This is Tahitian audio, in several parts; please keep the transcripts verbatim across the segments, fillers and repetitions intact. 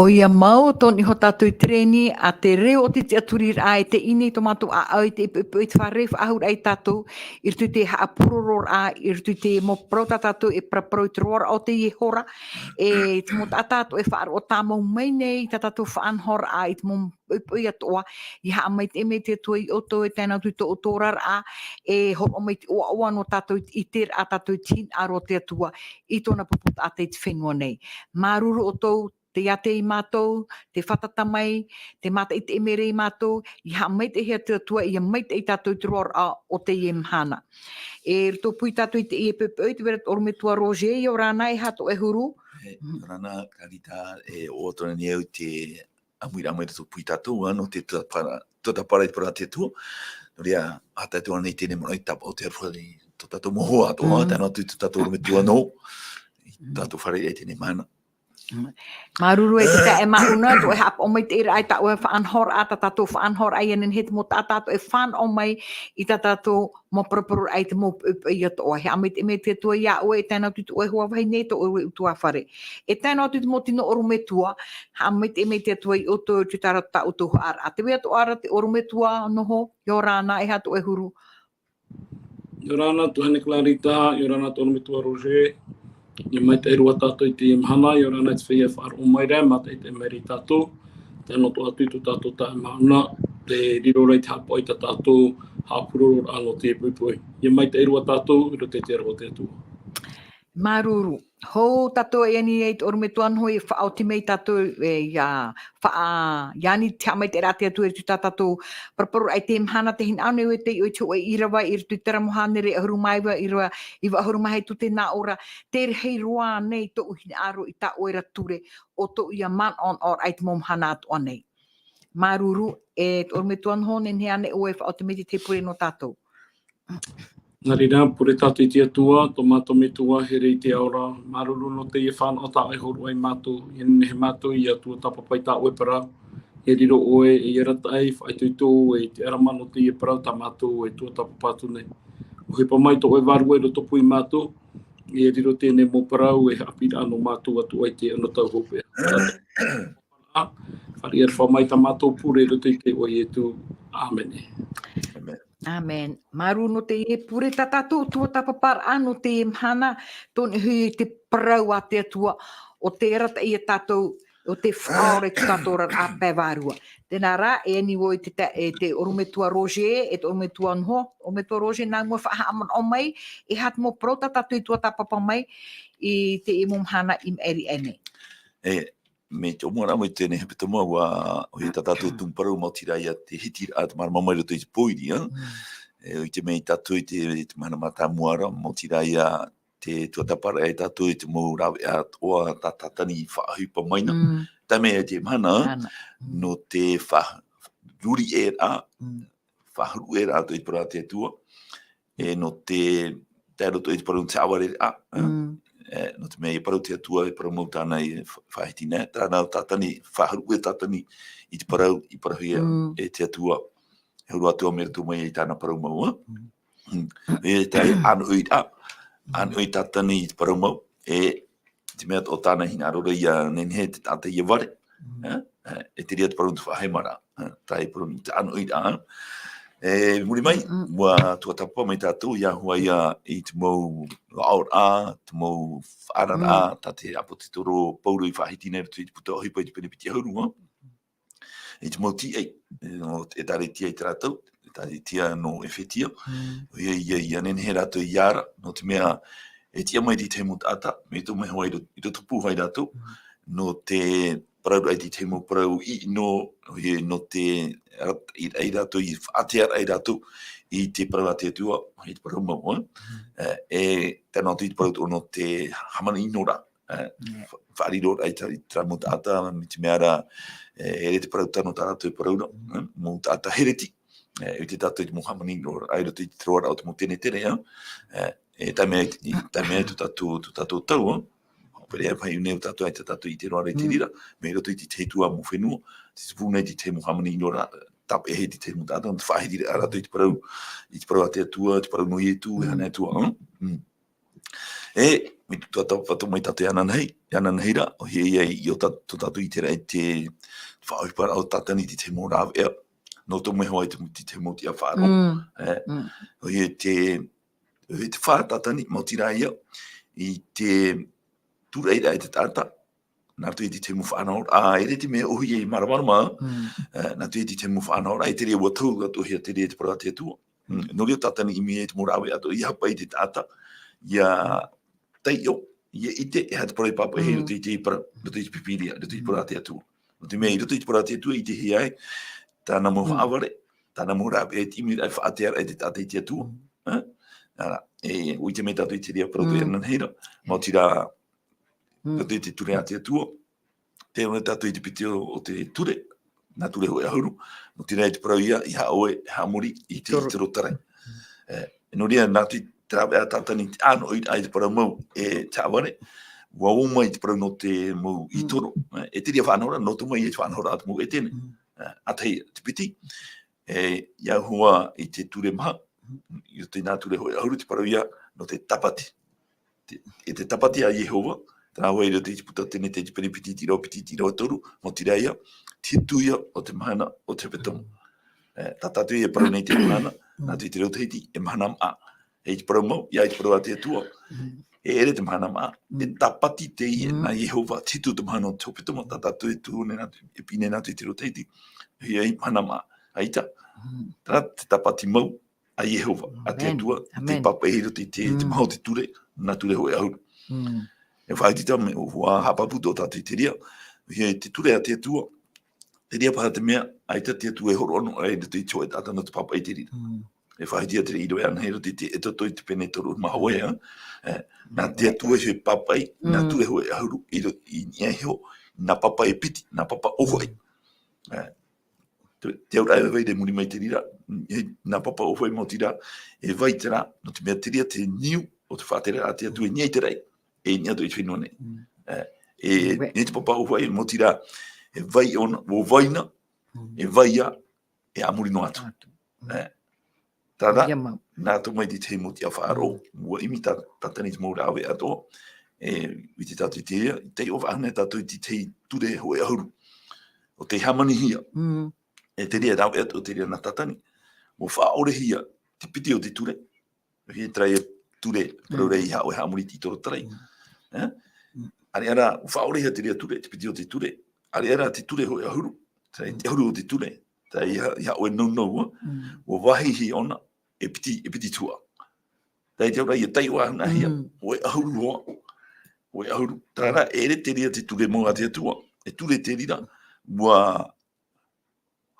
ʻOia mau, tō niʻa iho tātou i tereni, ʻa te reo o te tiʻaturiraʻa, e teie nei tō mātou ʻāʻau i te poʻipoʻi, i te fārerei faʻahou ra ia tātou, i roto i te haʻapurororaʻa, i roto i te mau parau tā tātou e paraparau i te roaraʻa o teie hora, e te mau taʻata atoʻa e faʻaroʻo tāmau mai nei i tā tātou faʻanahoraʻa, i te mau poʻipoʻi atoʻa, ʻia haʻamaitaʻi mai te Atua ia ʻoutou, e tae noa atu i tō ʻoutou oraraʻa, e hōroʻa mai te ʻoaʻoa nō tātou i te ʻiteraʻa, tātou i te hinaʻaro o te Atua, i tōna pupu taʻata i te fenua nei. Māuruuru ʻoutou, teiā ia mātou, tē fātata mai, tē mātaʻitaʻi mai ra ia mātou, ʻia haʻamaitaʻihia te Atua, ʻia maitaʻi tātou i te roaraʻa o teie mahana. E roto pū ia tātou i teie poʻipoʻi, tē vai ra tō ʻorometua Roger, ʻia ora na, e aha tō ʻoe huru? E, ʻia ora na, Clarita, e ʻoaʻoa atoʻa nei au i te ʻāmuiraʻa mai roto pū ia tātou, ā, nō te tuatāpaparaʻa, tuatāpaparaʻa i te parau a te Atua. Nō reira, ʻa tātou ānei i teie nei manaʻo i tāpaʻo te aroha i tō tātou mau hoa atoʻa, Mm. tae noa atu i tō tātou ʻorometua nō, i Mm. tātou fārereiraʻa i teie nei mahana. Mm. Māuruuru e te taeaʻe Mauna, tō ʻoe haʻapaʻo maitaʻiraʻa i tā ʻoe faʻanahoraʻa, tā tātou faʻanahoraʻa, ʻia nehenehe te mau taʻata atoʻa e fānaʻo mai i tā tātou mau paraparau i te mau poʻipoʻi atoʻa. E haʻamaitaʻi mai te Atua ia ʻoe, e tae noa atu i tō ʻoe hoa vahine, tō ʻoe ʻutuāfare. E tae noa atu i te mau tino ʻorometua, haʻamaitaʻi mai te Atua ia ʻoutou, i te taʻata tā ʻoutou haʻapaʻo. Tē vai atoʻa ra te ʻorometua Noho, ʻia ora na, e aha tō ʻoe huru? ʻIa ora na, tuahine Clarita, ʻia ora na, tō ʻorometua Roger. ʻIa maitaʻi roa tātou i teie mahana, ʻia ora na i te feiā e faʻaroʻo mai ra, mātaʻitaʻi mai ra ia tātou. Tae noa atu i tō tātou taeaʻe Mauna, e riro ra i te haʻapaʻo i tā tātou haʻapurororaʻa nō teie poʻipoʻi. ʻIa maitaʻi roa tātou, i roto i te aroha o te Atua. Māuruuru. Hou tātou e ani ai tō ʻorometua Noho, e faʻaoti mai tātou, e, ʻia, faʻa-, ʻia ani te haʻamaitaʻiraʻa a te Atua i roto i tā tātou paraparau i teie mahana, te hinaʻaro nei ʻoe tei ʻoe i te hōʻē ʻīrava i roto i te Taramohānere ʻahuru mā iva, ʻīrava iva ʻahuru mā hitu, tē nā ʻō ra, tē rahi roa nei tōʻu hinaʻaro i tā ʻoe ra ture, ʻo tōʻu ia manaʻonaʻoraʻa i te mau mahana atoʻa nei. Māuruuru, e tō ʻorometua Noho, nehenehe ānei ʻoe e faʻaoti mai i te tahi pure nō tātou? Nā reira, pure tātou i te Atua, tō mātou Metua, here i te ao ra, māuruuru nō teie fānaʻo tā ʻoe e hōroʻa ia mātou, ʻia nehenehe mātou ʻia tuatāpapa i tā ʻoe parau, ʻia riro ʻoe, e ʻia arataʻi, faʻaitoito ʻoe i te ʻarama nō teie parau tā mātou e tuatāpapa atu nei. ʻOhipa mai tō ʻoe Vārua i roto pū ia mātou, ʻia riro teie nei mau parau, e haʻapiʻiraʻa nō mātou atoʻa i te anotau hopeʻa. Fāriʻi aroha mai tā mātou pure i roto i te iʻoa o Ietu. ʻĀmene. ʻĀmene. ʻĀmene. Māuruuru nō teie pure tā tātou tuatāpaparaʻa nō teie mahana, tō niʻa hoʻi i te parau a te Atua, ʻo tē arataʻi ia tātou, ʻo tē faʻaora i tō tātou oraraʻa pae vārua. Tēnā rā, e ani vau i te ta-, e te ʻorometua Roger, e te ʻorometua Noho, ʻorometua Roger, nā mua faʻahaʻamanaʻo mai, e aha te mau parau tā tātou i tuatāpapa mai, i teie mau mahana i maʻiri aʻe nei. E, mai te ʻōmuaraʻa mai teie nei hepetoma, ʻua, ʻoia tā tātou tumu parau, maoti rā ia te hitiraʻa, te māramarama i roto i te pōiri, ā. Mm. E, ʻua ʻite mai tātou i te, i te mahana mātāmua ra, maoti rā ia te tuatāpaparaʻa ia tātou i te mau rāveʻa atoʻa tā Tātani i faʻaʻohipa mai na. Mm. Tae mai i teie mahana, Ana. Mm. nō te faʻaruri ʻē ra, Mm. faʻahuru ʻē ra atoʻa i te parau a te Atua, e nō te, tae roto i te parau nō te haʻavare ra, ā. Mm. E, nō te mea e parau te Atua, e parau mau tāna i fa-, faʻahiti nei, terā rā Tātani, faʻahuru ʻē Tātani i te parau, i parauhia Mm. e te Atua. E huru atu mai roto mai i tāna parau mau, ā. Mm. Mm. E tae ʻānoʻi ra, ʻānoʻi Tātani i te parau mau, e te mea atoʻa tāna hinaʻaro ra ʻia nehenehe te taʻata ʻia vare. Mm. E, e, e te reira te parau nō te faʻahemaraʻa, e, tae parau nō te ʻānoʻiraʻa. E, muri mai, Mm. ʻua tuatāpapa mai tātou, ʻia hua ia i te mau aʻoraʻa, te mau faʻaararaʻa, Mm. tā te ʻāpōsetolo Paulo i faʻahiti nei roto i te puta ʻohipa i te pene piti ʻahuru, ā. I te mau tīaʻi, e, nō te ʻĒtārētia i terā tau, ʻĒtārētia nō ʻEfetia. Mm. ʻOia, ʻia, ʻia nehenehe rātou ʻia ara, nō te mea, e tiʻa mai te tahi mau taʻata, mai tō mai hoʻi i ro-, i roto pū hoʻi rātou, Mm. nō te parauraʻa i te tahi mau parau ʻino, ʻoia, nō te ara-, i, i rātou i faʻatearaʻa rātou i te parau a te Atua, i te parau mau, ā. Mm. E, e, tae noa atu i te parau nō te hāmani ʻino ra, e, Yeah. fa-, faʻariro ai te, i terā mau taʻata, mai te mea ra, e, ʻere te parau tano tā rātou e parau ra, Mm. e, mau taʻata hereti. E, ʻua ʻite tātou i te mau hāmani ʻino ra, i roto i te roaraʻa o te mau tenetere, ā. E, e, tae mai, i, tae mai tō tātou, tō tātou tau, ā. Pere ai pahi nei o tātou, ʻaita tātou i ʻite roa ra i te Mm. reira, mai roto i te tahi atu mau fenua, te tupu nei te tahi mau hāmani ʻino ra, tāpeʻahia te tahi mau taʻata, nō te faʻahiti ra rātou i te parau, i te parau a te Atua, te parau nō Ietu, e Mm. hana Atua, ā. Mm. E, mai tō tātou, tātou mai tātou e ananahi, e ananahi ra, ʻohie ia i ʻō tā-, tō tātou i terā i te faʻaʻohiparaʻa o Tātani i te tahi mau rāveʻa, nō te mea hoʻi te, te tahi mau tiʻa faʻaroʻo. Mm. Eh, Mm. ʻohie te, ʻohie te fā Tātani, maoti rā ia, i te tūraʻiraʻa e te taʻata, nā roto i te tahi mau faʻanahoraʻa, ā, ʻere te mea ʻohie i māramarama, Mm. eh, nā roto i te tahi mau faʻanahoraʻa, i te reira ʻua tau atoʻa hia te reira te parau a te Atua. Mm, nō reira Tātani i ʻimi ai te mau rāveʻa atoʻa, ʻia haʻapaʻo i te taʻata, ʻia taiʻo, ʻia ʻite, e aha te parau e pāpaʻi ai i Mm. roto i te parau, roto i te Pīpīria, roto i te Mm. parau a te Atua. Nō te mea, i roto i te parau a te Atua, i ʻitehia ai, tāna mau Mm. faʻavare, tāna mau rāveʻa, te ʻimiraʻa, e faʻatearaʻa e te taʻata i te Atua. Mm. Eh? Nā reira, e, ʻua ʻite mai tātou i te reira parau Mm. ananahi ra, Mm. maoti rā, Mm. roto i te ture a te Atua, tē ʻō nei tātou i te piti o, o te ture, nā Ture Hōʻē ʻAhuru, maoti rā i te parau ia, ʻeiaha ʻoe e haʻamori i te Toro. Toro Tarai. Mm. Eh, nō reira, nā te, te rāveʻa a Tātani, te ʻānoʻiraʻa i te parau mau, e te haʻavare, ʻua ō mai te parau nō te mau Mm. ʻītoro. Eh, e te reira faʻanahoraʻa, nō te mau, e te faʻanahoraʻa a te mau ʻētene. Mm. Eh, ʻa tahi, te piti, e, ʻia hua i te ture maha, i roto i nā Ture Hōʻē ʻAhuru, te parau ia, nō te tāpati. Te, e te tāpati a Iehova, terā hoʻi i roto i te puta Tenete i te pene piti, te ʻīrava piti, te ʻīrava toru, maoti rā ia, te hitu ia o te mahana o te hepetoma. E, tā tātou e parau nei te mahana, Mm. nā te, te reo Tahiti, e mahana maʻa. E te parau mau, ʻia, i te parau a te Atua. Mm. E ʻere te mahana maʻa, e Mm. tāpati teie Mm. nā Iehova, te hitu te mahana o te hepetoma, tā tātou e tū nei nā, e pine nā te, te reo Tahiti. ʻOhie ia mahana maʻa, ʻaita. Mm. Terā te tāpati mau, a Iehova, a te Amen. Atua, i te Amen. pāpaʻi i roto i te, te Mm. maha o te ture, nā Ture Hōʻē ʻAhuru. Mm. E faʻaʻite tātou, ʻua haʻapāpū tō tātou i te reira, ʻohie te ture a te Atua, te reira paha te mea, ʻaita te Atua e hōroʻa noa aʻe i roto i te hōʻē taʻata nō te pāpaʻi i te reira. Mm. E faʻaʻite ia te reira ʻīrava e ananahi i roto i te Exodo i te pene toru mā hōʻē, eh, nā te Atua e pāpaʻi, nā Mm. Ture Hōʻē ʻAhuru, i ro-, i niʻa iho, nā papa e piti, nā papa ʻōfaʻi. Eh, te, te auraʻa e vai ra i muri mai i te reira, e, nā papa ʻōfaʻi maoti rā, e vai terā, nō te mea te reira te niu o te faʻatereraʻa a te Atua i niʻa i te raʻi, e i niʻa atoʻa i te fenua nei. Mm. Eh, e, Right. e te papa ʻōfaʻi maoti rā, e vai ʻōna, ʻua vai na, Mm. e vai ā, e a muri noa atu. Atu. Mm. Eh, terā, Ia mau. nā roto mai te tahi mau tiʻa faʻaroʻo, Mm. ʻua ʻimi tā, Tātani te mau rāveʻa atoʻa, e, i te tātou i te ia, i te ʻō faʻahou nei tātou i te tahi Ture Hōʻē ʻAhuru. ʻO tei hāmanihia. Mm. E te reira rāveʻa atoʻa, te reira nā Tātani. ʻUa faʻaʻorehia te piti o te ture. ʻOhie terā ia ture, Mm. parau ra ʻeiaha ʻoe e haʻamori i te Toro Tarai. Mm. Eh? Mm. ʻAreʻa rā, ʻua faʻaʻorehia te reira ture, te piti o te ture. ʻAreʻa rā te Ture Hōʻē ʻAhuru. Terā ia te Mm. ʻahuru o te ture. Terā ia, ʻeiaha ʻoe e nounou, Mm. ʻua vāhihia ʻōna, e piti, e piti tuhaʻa. Terā ia te auraʻa ʻia taiʻo anaʻe hia, Mm. hōʻē ʻahuru hoa, hōʻē ʻahuru. Terā rā, e ʻere te reira te ture mau a te Atua, e ture te reira, ʻua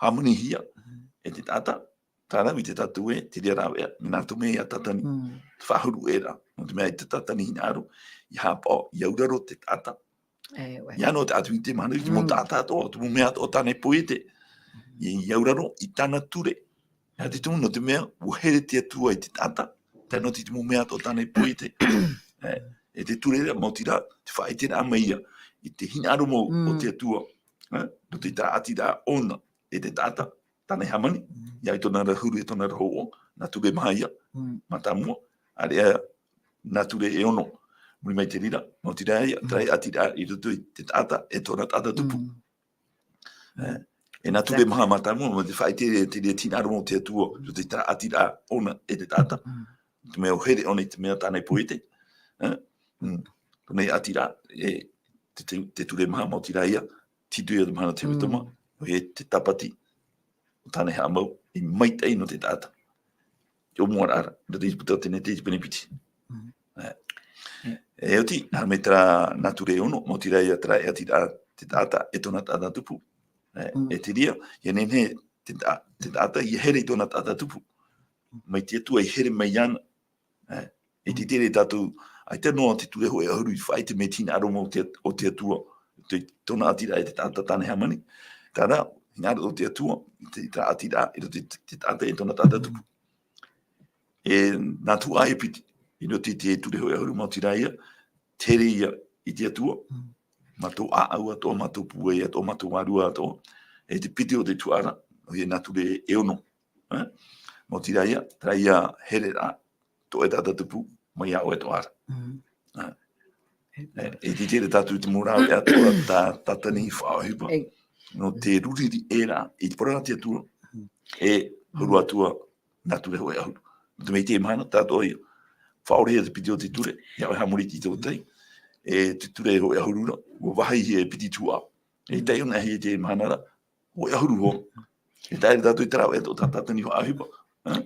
hāmanihia, Mm. e te taʻata, terā i te tātou ē, te reira rāveʻa, mea nā roto mai ia Tātani, Mm. faʻahuru ʻē ra, nō te mea ʻaita Tātani hinaʻaro, ʻia haʻapaʻo, ʻia auraro te taʻata, E, ʻoe. ʻia noa te ʻātumi i te mahana, i te mau Mm. taʻata atoʻa, te mau mea atoʻa tāna i poiete. Mm. ʻIa, ʻia auraro i tāna ture. ʻEiaha te tumu nō te mea, ʻua here te Atua i te taʻata, tae noa atu i te mau mea atoʻa tāna i poiete. E, e te ture ra, maoti rā, te faʻaʻiteraʻa mai ia, i te hinaʻaro mau o Mm. te Atua, e, nō te tāʻatiraʻa ʻōna, e te taʻata, tāna i hāmani, Mm. ʻia i tōna ra huru, e tōna ra hōʻo, nā Ture Maha ia, Mm. mātāmua, ʻareʻa nā Ture e ono, muri mai i te reira, maoti rā ia, Mm. tāʻatiraʻa i roto i te taʻata, e tōna taʻata tupu. Mm. E, e nā Ture Exactly. Maha mātāmua, mai te faʻaʻite te reira hinaʻaro mau o te Atua, i roto i tāʻatiraʻa ʻōna, e te taʻata. Mm. Te mea ʻua here ʻōna i te mea tāna i poiete. E, mm. Tōna tāʻatiraʻa, e, te, te, te Ture Maha, maoti rā ia, te hitu ia te mahana o te hepetoma, Mm. ʻoia te tāpati, ʻo tāna i haʻamau, ei maitaʻi nō te taʻata. Te ʻōmuaraʻa ra, nō te puta Tenete i te pene piti. Mm. E. Mm. E oti, haere mai terā nā Ture e ono, maoti rā ia terā tāʻatiraʻa, te taʻata, e tōna taʻata tupu. E, Mm. e te reira, ʻia nehenehe te ta-, te taʻata, ʻia here i tōna taʻata tupu. Mai te Atua i here mai iāna. E, e Mm. te tere tātou, ʻaita noa te Ture Hōʻē ʻAhuru i faʻaʻite mai te hinaʻaro mau o te, o te Atua, te, tōna tāʻatiraʻa e te taʻata tāna i hāmani. Terā, hinaʻaro o te Atua, te, te tāʻatiraʻa, i roto i te, te taʻata e tōna taʻata tupu. E nā tuhaʻa e piti, i roto i te Ture Hōʻē ʻAhuru, maoti rā ia, te here ia i te Atua, Mm. mā tō ʻāʻau atoʻa, mā tō pūai atoʻa, mā tō vārua atoʻa, e te piti o te tuhaʻa ra, ʻoia nā Ture e ono. E? Maoti rā ia, terā ia hereraʻa, tō ʻoe taʻata tupu, mai iā ʻoe atoʻa ra. Mm. E? E, e te tere tātou i te mau rāveʻa atoʻa tā, Tātani i faʻaʻohipa. E. Nō te ruri riʻi ʻē ra, i te parau a te Atua, e huru atu ā, nā ture hōʻē ʻahuru. Nō te mea i teie mahana, tātou ia. Faʻaorehia te piti o te ture, ia ʻoe haʻamori i te tōtai. E te ture e hōʻē ʻahuru ra, ʻua vāhihia e piti tuhaʻa. E taiʻo noa hia i teie mahana ra, hōʻē ʻahuru hoʻi. E tae ra tātou i te rāveʻa atoʻa tā Tātani i faʻaʻohipa. Ā?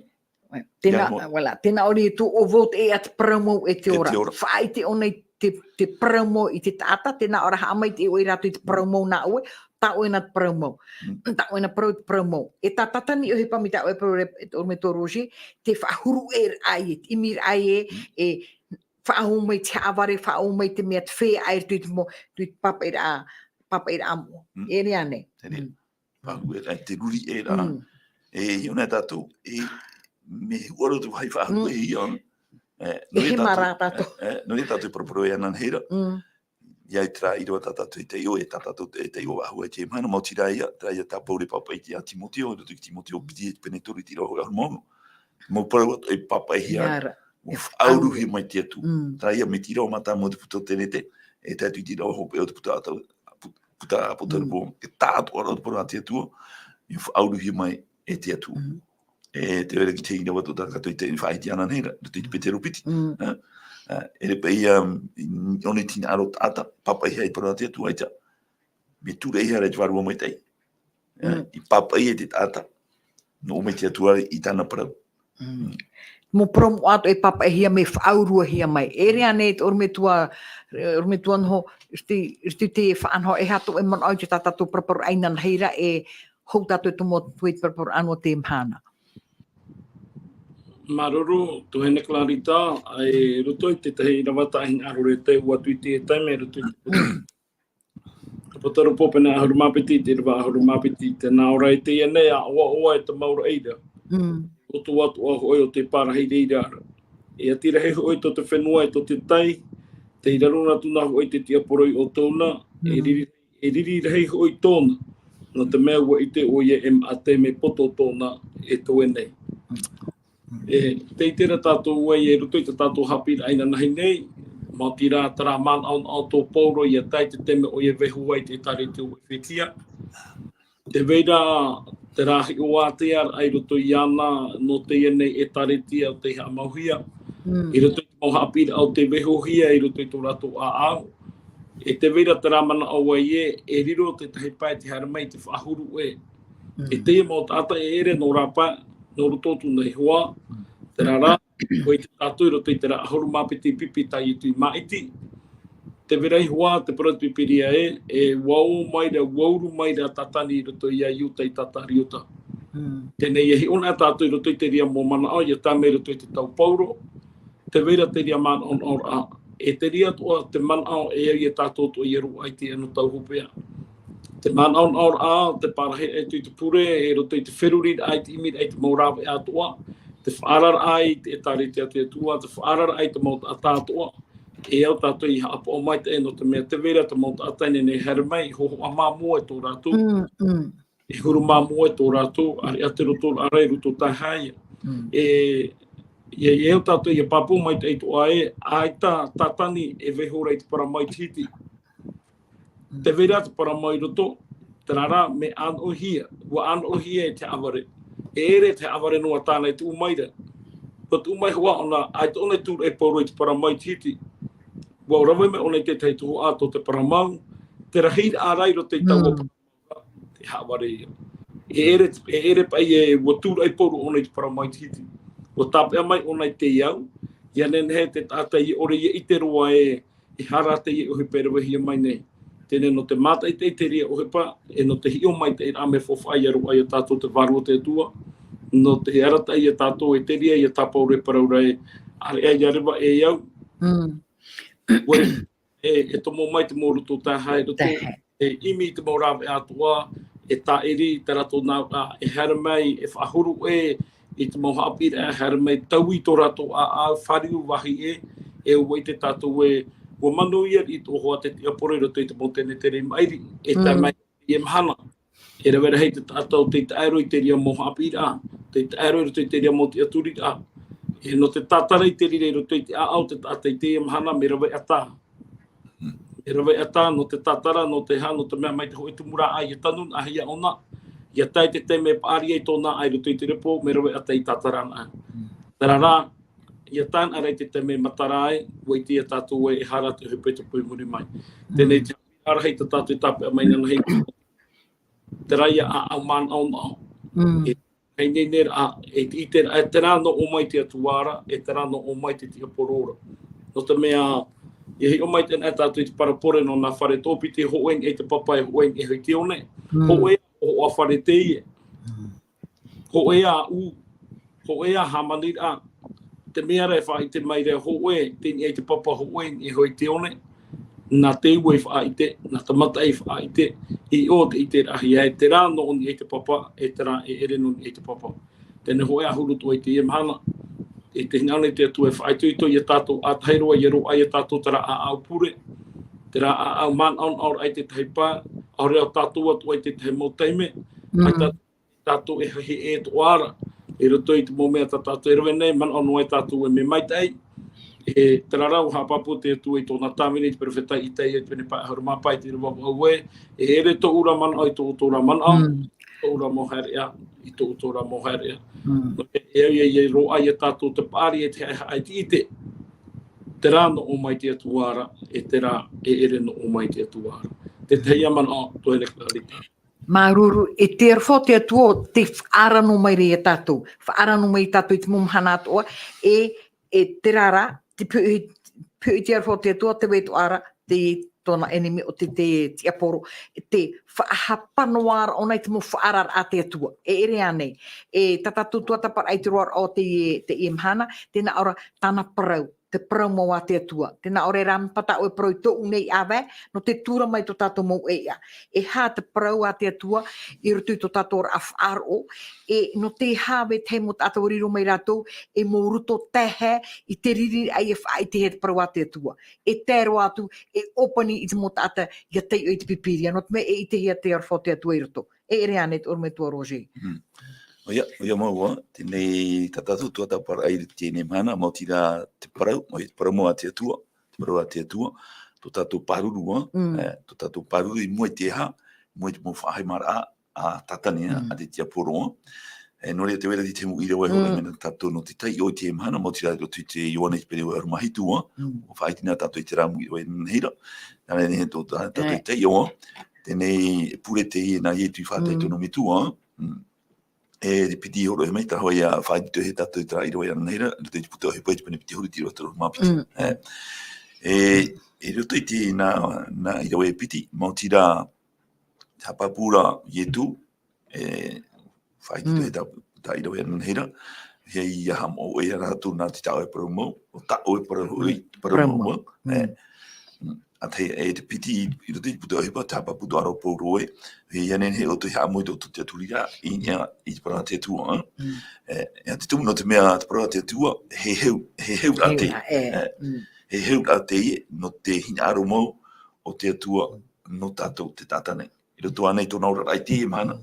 Tēnā, Ia, mo- voilà, tēnā ʻoe tō ʻoe vau te, e a te parau mau e te E te ora. ora. Faʻaʻite ʻōna i te, te parau mau i te taʻata, tēnā ʻoe ra haʻamaitaʻi ʻoe i rātou i te parau mau nā ʻoe, tā ʻoe na te parau mau. Mm. Tā ʻoe na parau i te parau mau. E tā Tātani i ʻohipa mai tā ʻoe parau re-, e tō, me tō Roger, te faʻahuru ʻē ra ai, e te ʻimi ra ai, e, Mm. e faʻaau mai te haʻavare, faʻaau mai te mea te feiā i roto i te mo-, i te pāpaʻiraʻa, pāpaʻiraʻa moʻa. Mm. E ʻere ānei. E ʻere. Mm. Faʻahuru ʻē ra, te ruri ʻē ra. Mm. E, i ʻō nei tātou, e, mea huʻa roa te vāhi faʻahuru Mm. ʻē ia. E, E nō reira hema tātou, rā tātou. e, e, nō reira tātou e paraparau ai ananahi ra. Mm. Ia i terā ʻīrava tā tātou e taiʻo, e tā tātou e taiʻo faʻahou i teie mahana, maoti rā ia, terā ia tā Pauro e pāpaʻi i te, a Timoteo, i roto i Timoteo piti, pene toru i te ʻīrava hōʻē ʻahuru mā ono. Mau parau atoʻa e pāpaʻihia, Ia ra. ʻua E faʻaauruhia mai te Atua. Mm. Terā ia, mai te ʻīrava mātāmua o te puta o Tenete, e tae atu i te ʻīrava hopeʻa o te puta ata-, pu-, puta ʻĀpōkarupō, Mm. e taʻatoʻa roa te parau a te Atua, ʻua faʻaauruhia mai e te Atua. Mm. E te vai ra ki te ʻīrava atoʻa tā tātou i te faʻaʻite ananahi ra, roto i te Petero piti. Mm. Ā, ā, e ʻere paʻi ia, i ʻō nei te hinaʻaro taʻata, pāpaʻihia i te parau a te Atua, ʻaita. Mea tūraʻihia ra i te Vārua Maitaʻi. Ā, Mm. i pāpaʻihia te taʻata, nō ʻō mai te Atua i tāna parau. Mm. Mm. Mau parau moʻa atoʻa e pāpaʻihia mai, faʻauruahia mai. E ʻere ānei, te ʻorometua, ʻorometua noho, i te, i te faʻanaho, e aha tō ʻoe manaʻo i tā tātou paraparau ananahi ra, e hou tātou i te mau, i te paraparau ʻānoa teie mahana. Māuruuru, tuahine Clarita, i roto i te tahi ʻīrava tā hinaʻaro ra tei ʻō atu i te taime, i roto i te Āpōkarupō pene ʻahuru mā piti, te ʻīrava ʻahuru mā piti, tē nā ʻō ra, i teie nei, ʻa ʻoaʻoa e te mau raʻi ra. Mm. ʻO tō atu ā hoʻi ʻo tē pārahi i reira ra. E ʻati rahi hoʻi tō te fenua e tō te tai, tei raro atu na hoʻi te tiaporo i ʻō tōna, e Mm. riri, e riri rahi hoʻi tōna. Nō te mea ʻua ʻite ʻoia e maʻa te mea poto tōna e toe nei. E, tē ʻite ra tātou ē, i roto i tā tātou haʻapiʻiraʻa ananahi nei, maoti rā terā manaʻonaʻo tō Pauro ʻia tae i te taime ʻoia e vaiiho ai i te ʻĒtārētia o ʻEfetia. Tē vai ra terā hiʻo ātea i roto iāna nō teie nei ʻĒtārētia ʻo tei haʻamauhia. Mm. I roto i te mau haʻapiʻiraʻa ʻo tei vaiihohia i roto i tō rātou ʻāʻau. E tē vai ra terā manaʻo ē, e riro te tahi pae tē haere mai i te faʻahuru ʻē. Mm. E teie mau taʻata e ʻere nō rāpae, nō roto atu nei hoʻi. Mm. Terā rā, ʻua ʻite tātou i roto i terā ʻahuru mā piti pipi tā Ietu i māʻiti. Tē vai ra hoʻi te parau Pīpīria ē, e ʻua ō mai ra, ʻua uru mai ra Tātani i roto ia Iuta i Tātariota. Mm. Teie nei e hiʻo na tātou i roto i te reira mau manaʻo, ʻia tae mai i roto i te tau Pauro. Tē vai ra te reira manaʻonaʻoraʻa. E te reira atoʻa te manaʻo e au ia tātou atoʻa ʻia roaʻa i te anotau hopeʻa. Te manaʻonaʻoraʻa, te pārahiraʻa i te pure, i roto i te feruriraʻa, i te ʻimiraʻa i te mau rāveʻa atoʻa, te faʻaararaʻa i te ʻĒtārētia a te Atua, te faʻaararaʻa i te mau taʻata atoʻa, e au tātou ʻia haʻapaʻo maitaʻi nō te mea tē vai ra te mau taʻata e nehenehe e haere mai, e hōhoʻa māmua tō rātou. Mm, mm. E huru māmua tō rātou, ʻāreʻa te roto ra i roto taehae. Mm. E, e, e au tātou ʻia pāpū maitaʻi atoʻa ē, ʻaita Tātani e vaiiho ra i te parau mau i te hiti. Mm. Tē vai ra te parau mau i roto, terā rā, mea ʻānoʻohia, ʻua ʻānoʻohia e te haʻavare. E ʻere te haʻavare noa tāna e tuʻu mai ra. ʻUa tuʻu mai hoʻi ʻōna, ʻaita ʻōna i tūraʻi Pauro i te parau mau i te hiti. ʻUa rave mai ʻōna i te tahi tuhaʻa tō te parau mau, te rahiraʻa ra i roto i taua Mm. parau mau ra, te haʻavare ia. E ʻere, e ʻere paʻi ē, ʻua tūraʻi Pauro ʻōna i te parau mau i te hiti. ʻUa tāpeʻa mai ʻōna i te au, ʻia nehenehe te taʻata ʻia ʻore ʻia ʻite roa ē, e aha rā teie ʻohipa e ravehia mai nei. Teie nei nō te mātaʻitaʻi i te reira ʻohipa, e nō te hiʻo maitaʻi i te mea faufaʻa ʻia roaʻa ia tātou te Vārua o te Atua, nō te arataʻi ia tātou e te reira ia tā Pauro e parau ra ē, ʻāreʻa ʻia reva e au. Mm. ʻUa, e, e tomo mai te mau roto taehae i roto, Taehae. e ʻimi i te mau rāveʻa atoʻa, e tāʻiri i tā rātou nāunaʻa, e haere mai, e faʻahuru ʻē i te mau haʻapiʻiraʻa, e haere mai taui tō rātou ʻāʻau, fāriu vāhi ʻē, e ʻua ʻite tātou ē, ʻua manuia riʻi atoʻa hoʻi te tiaporo i roto i te mau tenetere maʻiri, e tae Mm. mai i teie mahana. E rave rahi te taʻata ʻo tei taʻero i te reira mau haʻapiʻiraʻa, tei taʻero i roto i te reira mau tiʻaturiraʻa. E nō te tātara i te reira i roto i te ʻāʻau te taʻata i teie mahana mea rave ʻatā. e rave ʻata, nō te tātara, nō te hā, nō te mea mai te hōʻē tumu rāʻau, ʻia tanu anaʻe ʻōna, ʻia tae te taime e paʻari ai tōna ʻā i roto i te repo, mea rave ʻata i tātara anaʻe. Mm. Terā rā, ʻia tae anaʻe ra i te taime e matara ai, ʻua ʻite ia tātou ē, e aha rā te ʻohipa i tupu i muri mai. Teie nei te haʻapiʻiraʻa rahi tā tātou i tāpeʻa mai inānahi. Terā ia ʻāʻau manaʻonaʻo. Mm. E, hei nei nei rā, e te, e te, e terā nō ʻō mai te Atua ra, e terā nō ʻō mai te tiaporo ra. Nō te mea, ʻia hiʻo mai teie nei tātou i te parabole nō nā fare tōpiti, hōʻē i te papa, e hōʻē i te one. Mm. Hōʻē, ʻoaʻoa fare teie. Mm. Hōʻē ā ʻū, hōʻē ā hāmaniraʻa, te mea ra e faʻaʻite mai ra hōʻē, teie i te papa, hōʻē i te one. Nā te ua i faʻaʻite, nā te mata i faʻaʻite, i ʻō te ʻiteraʻahia ē, terā nō ʻō i te papa, e terā e ʻere nō i te papa. Teie nei hōʻē ā huru atoʻa i teie mahana, e te hinaʻaro nei te Atua e faʻaitoito ia tātou ʻātahi roa, ʻia roaʻa ia tātou terā ʻāʻau pure, terā ʻāʻau manaʻonaʻo raʻa i te tahi pae, ʻaore rā tātou atoʻa i te tahi mau taime, Mm. ʻaita tātou e haʻehaʻa atoʻa ra, i roto i te mau mea tā tātou e rave nei, manaʻo noa ai tātou e mea maitaʻi. E terā rā, ʻua haʻapāpū te Atua i tōna tāvini, te perofeta Itaia, i te pene pae ʻahuru mā pae, i te ʻīrava vaʻu ē, e ʻere tōʻu ra manaʻo i tō ʻoutou ra manaʻo, Mm. tōʻu ra mau haereʻa i tō ʻoutou ra mau haereʻa. Mm. Nō te mea, e au ia, ʻia roaʻa ia tātou te paʻari e te haʻehaʻa i te ʻite. Terā nō ʻō mai te Atua ra, e terā e ʻere nō ʻō mai te Atua ra. Te tahi ā manaʻo, tuahine Clarita. Māuruuru, e te aroha o te Atua, tē faʻaara noa mai ra ia tātou. Faʻaara noa mai ia tātou i te mau mahana atoʻa, e, e terā rā, te peu, peu i te aroha o te Atua, tē vai atoʻa ra, te tōna ʻenemi ʻo te, te, te tiaporo, tē faʻahapa noa ra ʻōna i te mau faʻaararaʻa a te Atua. E ʻere ānei, e tā tātou tuatāpaparaʻa i te roaraʻa o teie, teie mahana, tē nā ʻō ra tāna parau, te parau mau a te Atua. Tē nā ʻō ra e rā mea paha tā ʻoe e parau i tōʻu nei ʻāvae, nō te tura mai tō tātou mau ʻēʻa. E aha te parau a te Atua, i roto i tō tātou oraraʻa faʻaroʻo, e nō te aha vetahi mau taʻata ʻua riro mai rātou, e mau roto taehae, i te riri raʻa ʻia faʻaʻitehia te parau a te Atua. E tae roa atu, e ʻōpani i te mau taʻata, ʻia taiʻo i te Pīpīria, nō te mea e ʻitehia te aroha o te Atua i roto. E ʻere ānei te ʻorometua Roger. Mm. ʻOia, ʻoia mau ā, teie nei tā tātou tuatāpaparaʻa i teie mahana, maoti rā te parau, ʻoia te parau mau a te Atua, te parau a te Atua, tō tātou pāruru ā, Mm. e, tō tātou pāruru i mua i te aha, i mua i te mau faʻahemaraʻa, a Tātane ā, Mm. a te tiaporo ā. E, nō reira tē vai ra te tahi mau ʻīrava e hōroʻahia Mm. mai na tātou nō te taiʻo i teie mahana, maoti rā i roto i te Ioane i te pene ʻahuru mā hitu ā, Mm. ʻua faʻaʻite na tātou i terā mau ʻīrava inānahi ra, nā reira nei tō tā-, tātou E. taiʻo ā, teie nei e pure teie nā Ietu i faʻatae i Mm. tōna metua ā. Mm. E te piti i hōroʻahia mai, terā hoʻi ā faʻaitoitohia tātou i terā ʻīrava inānahi ra, i roto i te puta ʻohipa i te pene piti ʻahuru, te ʻīrava toru ʻahuru mā piti. Mm. E, e, i roto i te nā, nā ʻīrava e piti, maoti rā, te haʻapāpū ra Ietu, e, faʻaitoitohia Mm. tā, tā ʻīrava inānahi ra, ʻia haʻamanaʻo ʻoe ia rātou nā te tā ʻoe parau mau, ʻo tā ʻoe parau hoʻi, Mm. parau Parau mau mau. ā. E, Mm. mm, ʻa te, e te piti i, i roto i te puta ʻohipa, te haʻapāpū atoʻa ra ʻo Pauro ē, ʻia nehenehe ʻoutou e haʻamau i tō ʻoutou tiʻaturiraʻa, i niʻa i te parau a te Atua, ā. Mm. E, e te tumu nō te mea te parau a te Atua, he heu, he heuraʻa Heu teie. ra, e. E, Mm. he heuraʻa teie, nō te hinaʻaro mau o te Atua, Mm. nō tātou te taʻata nei. I roto ānei i tōna oraraʻa i teie mahana.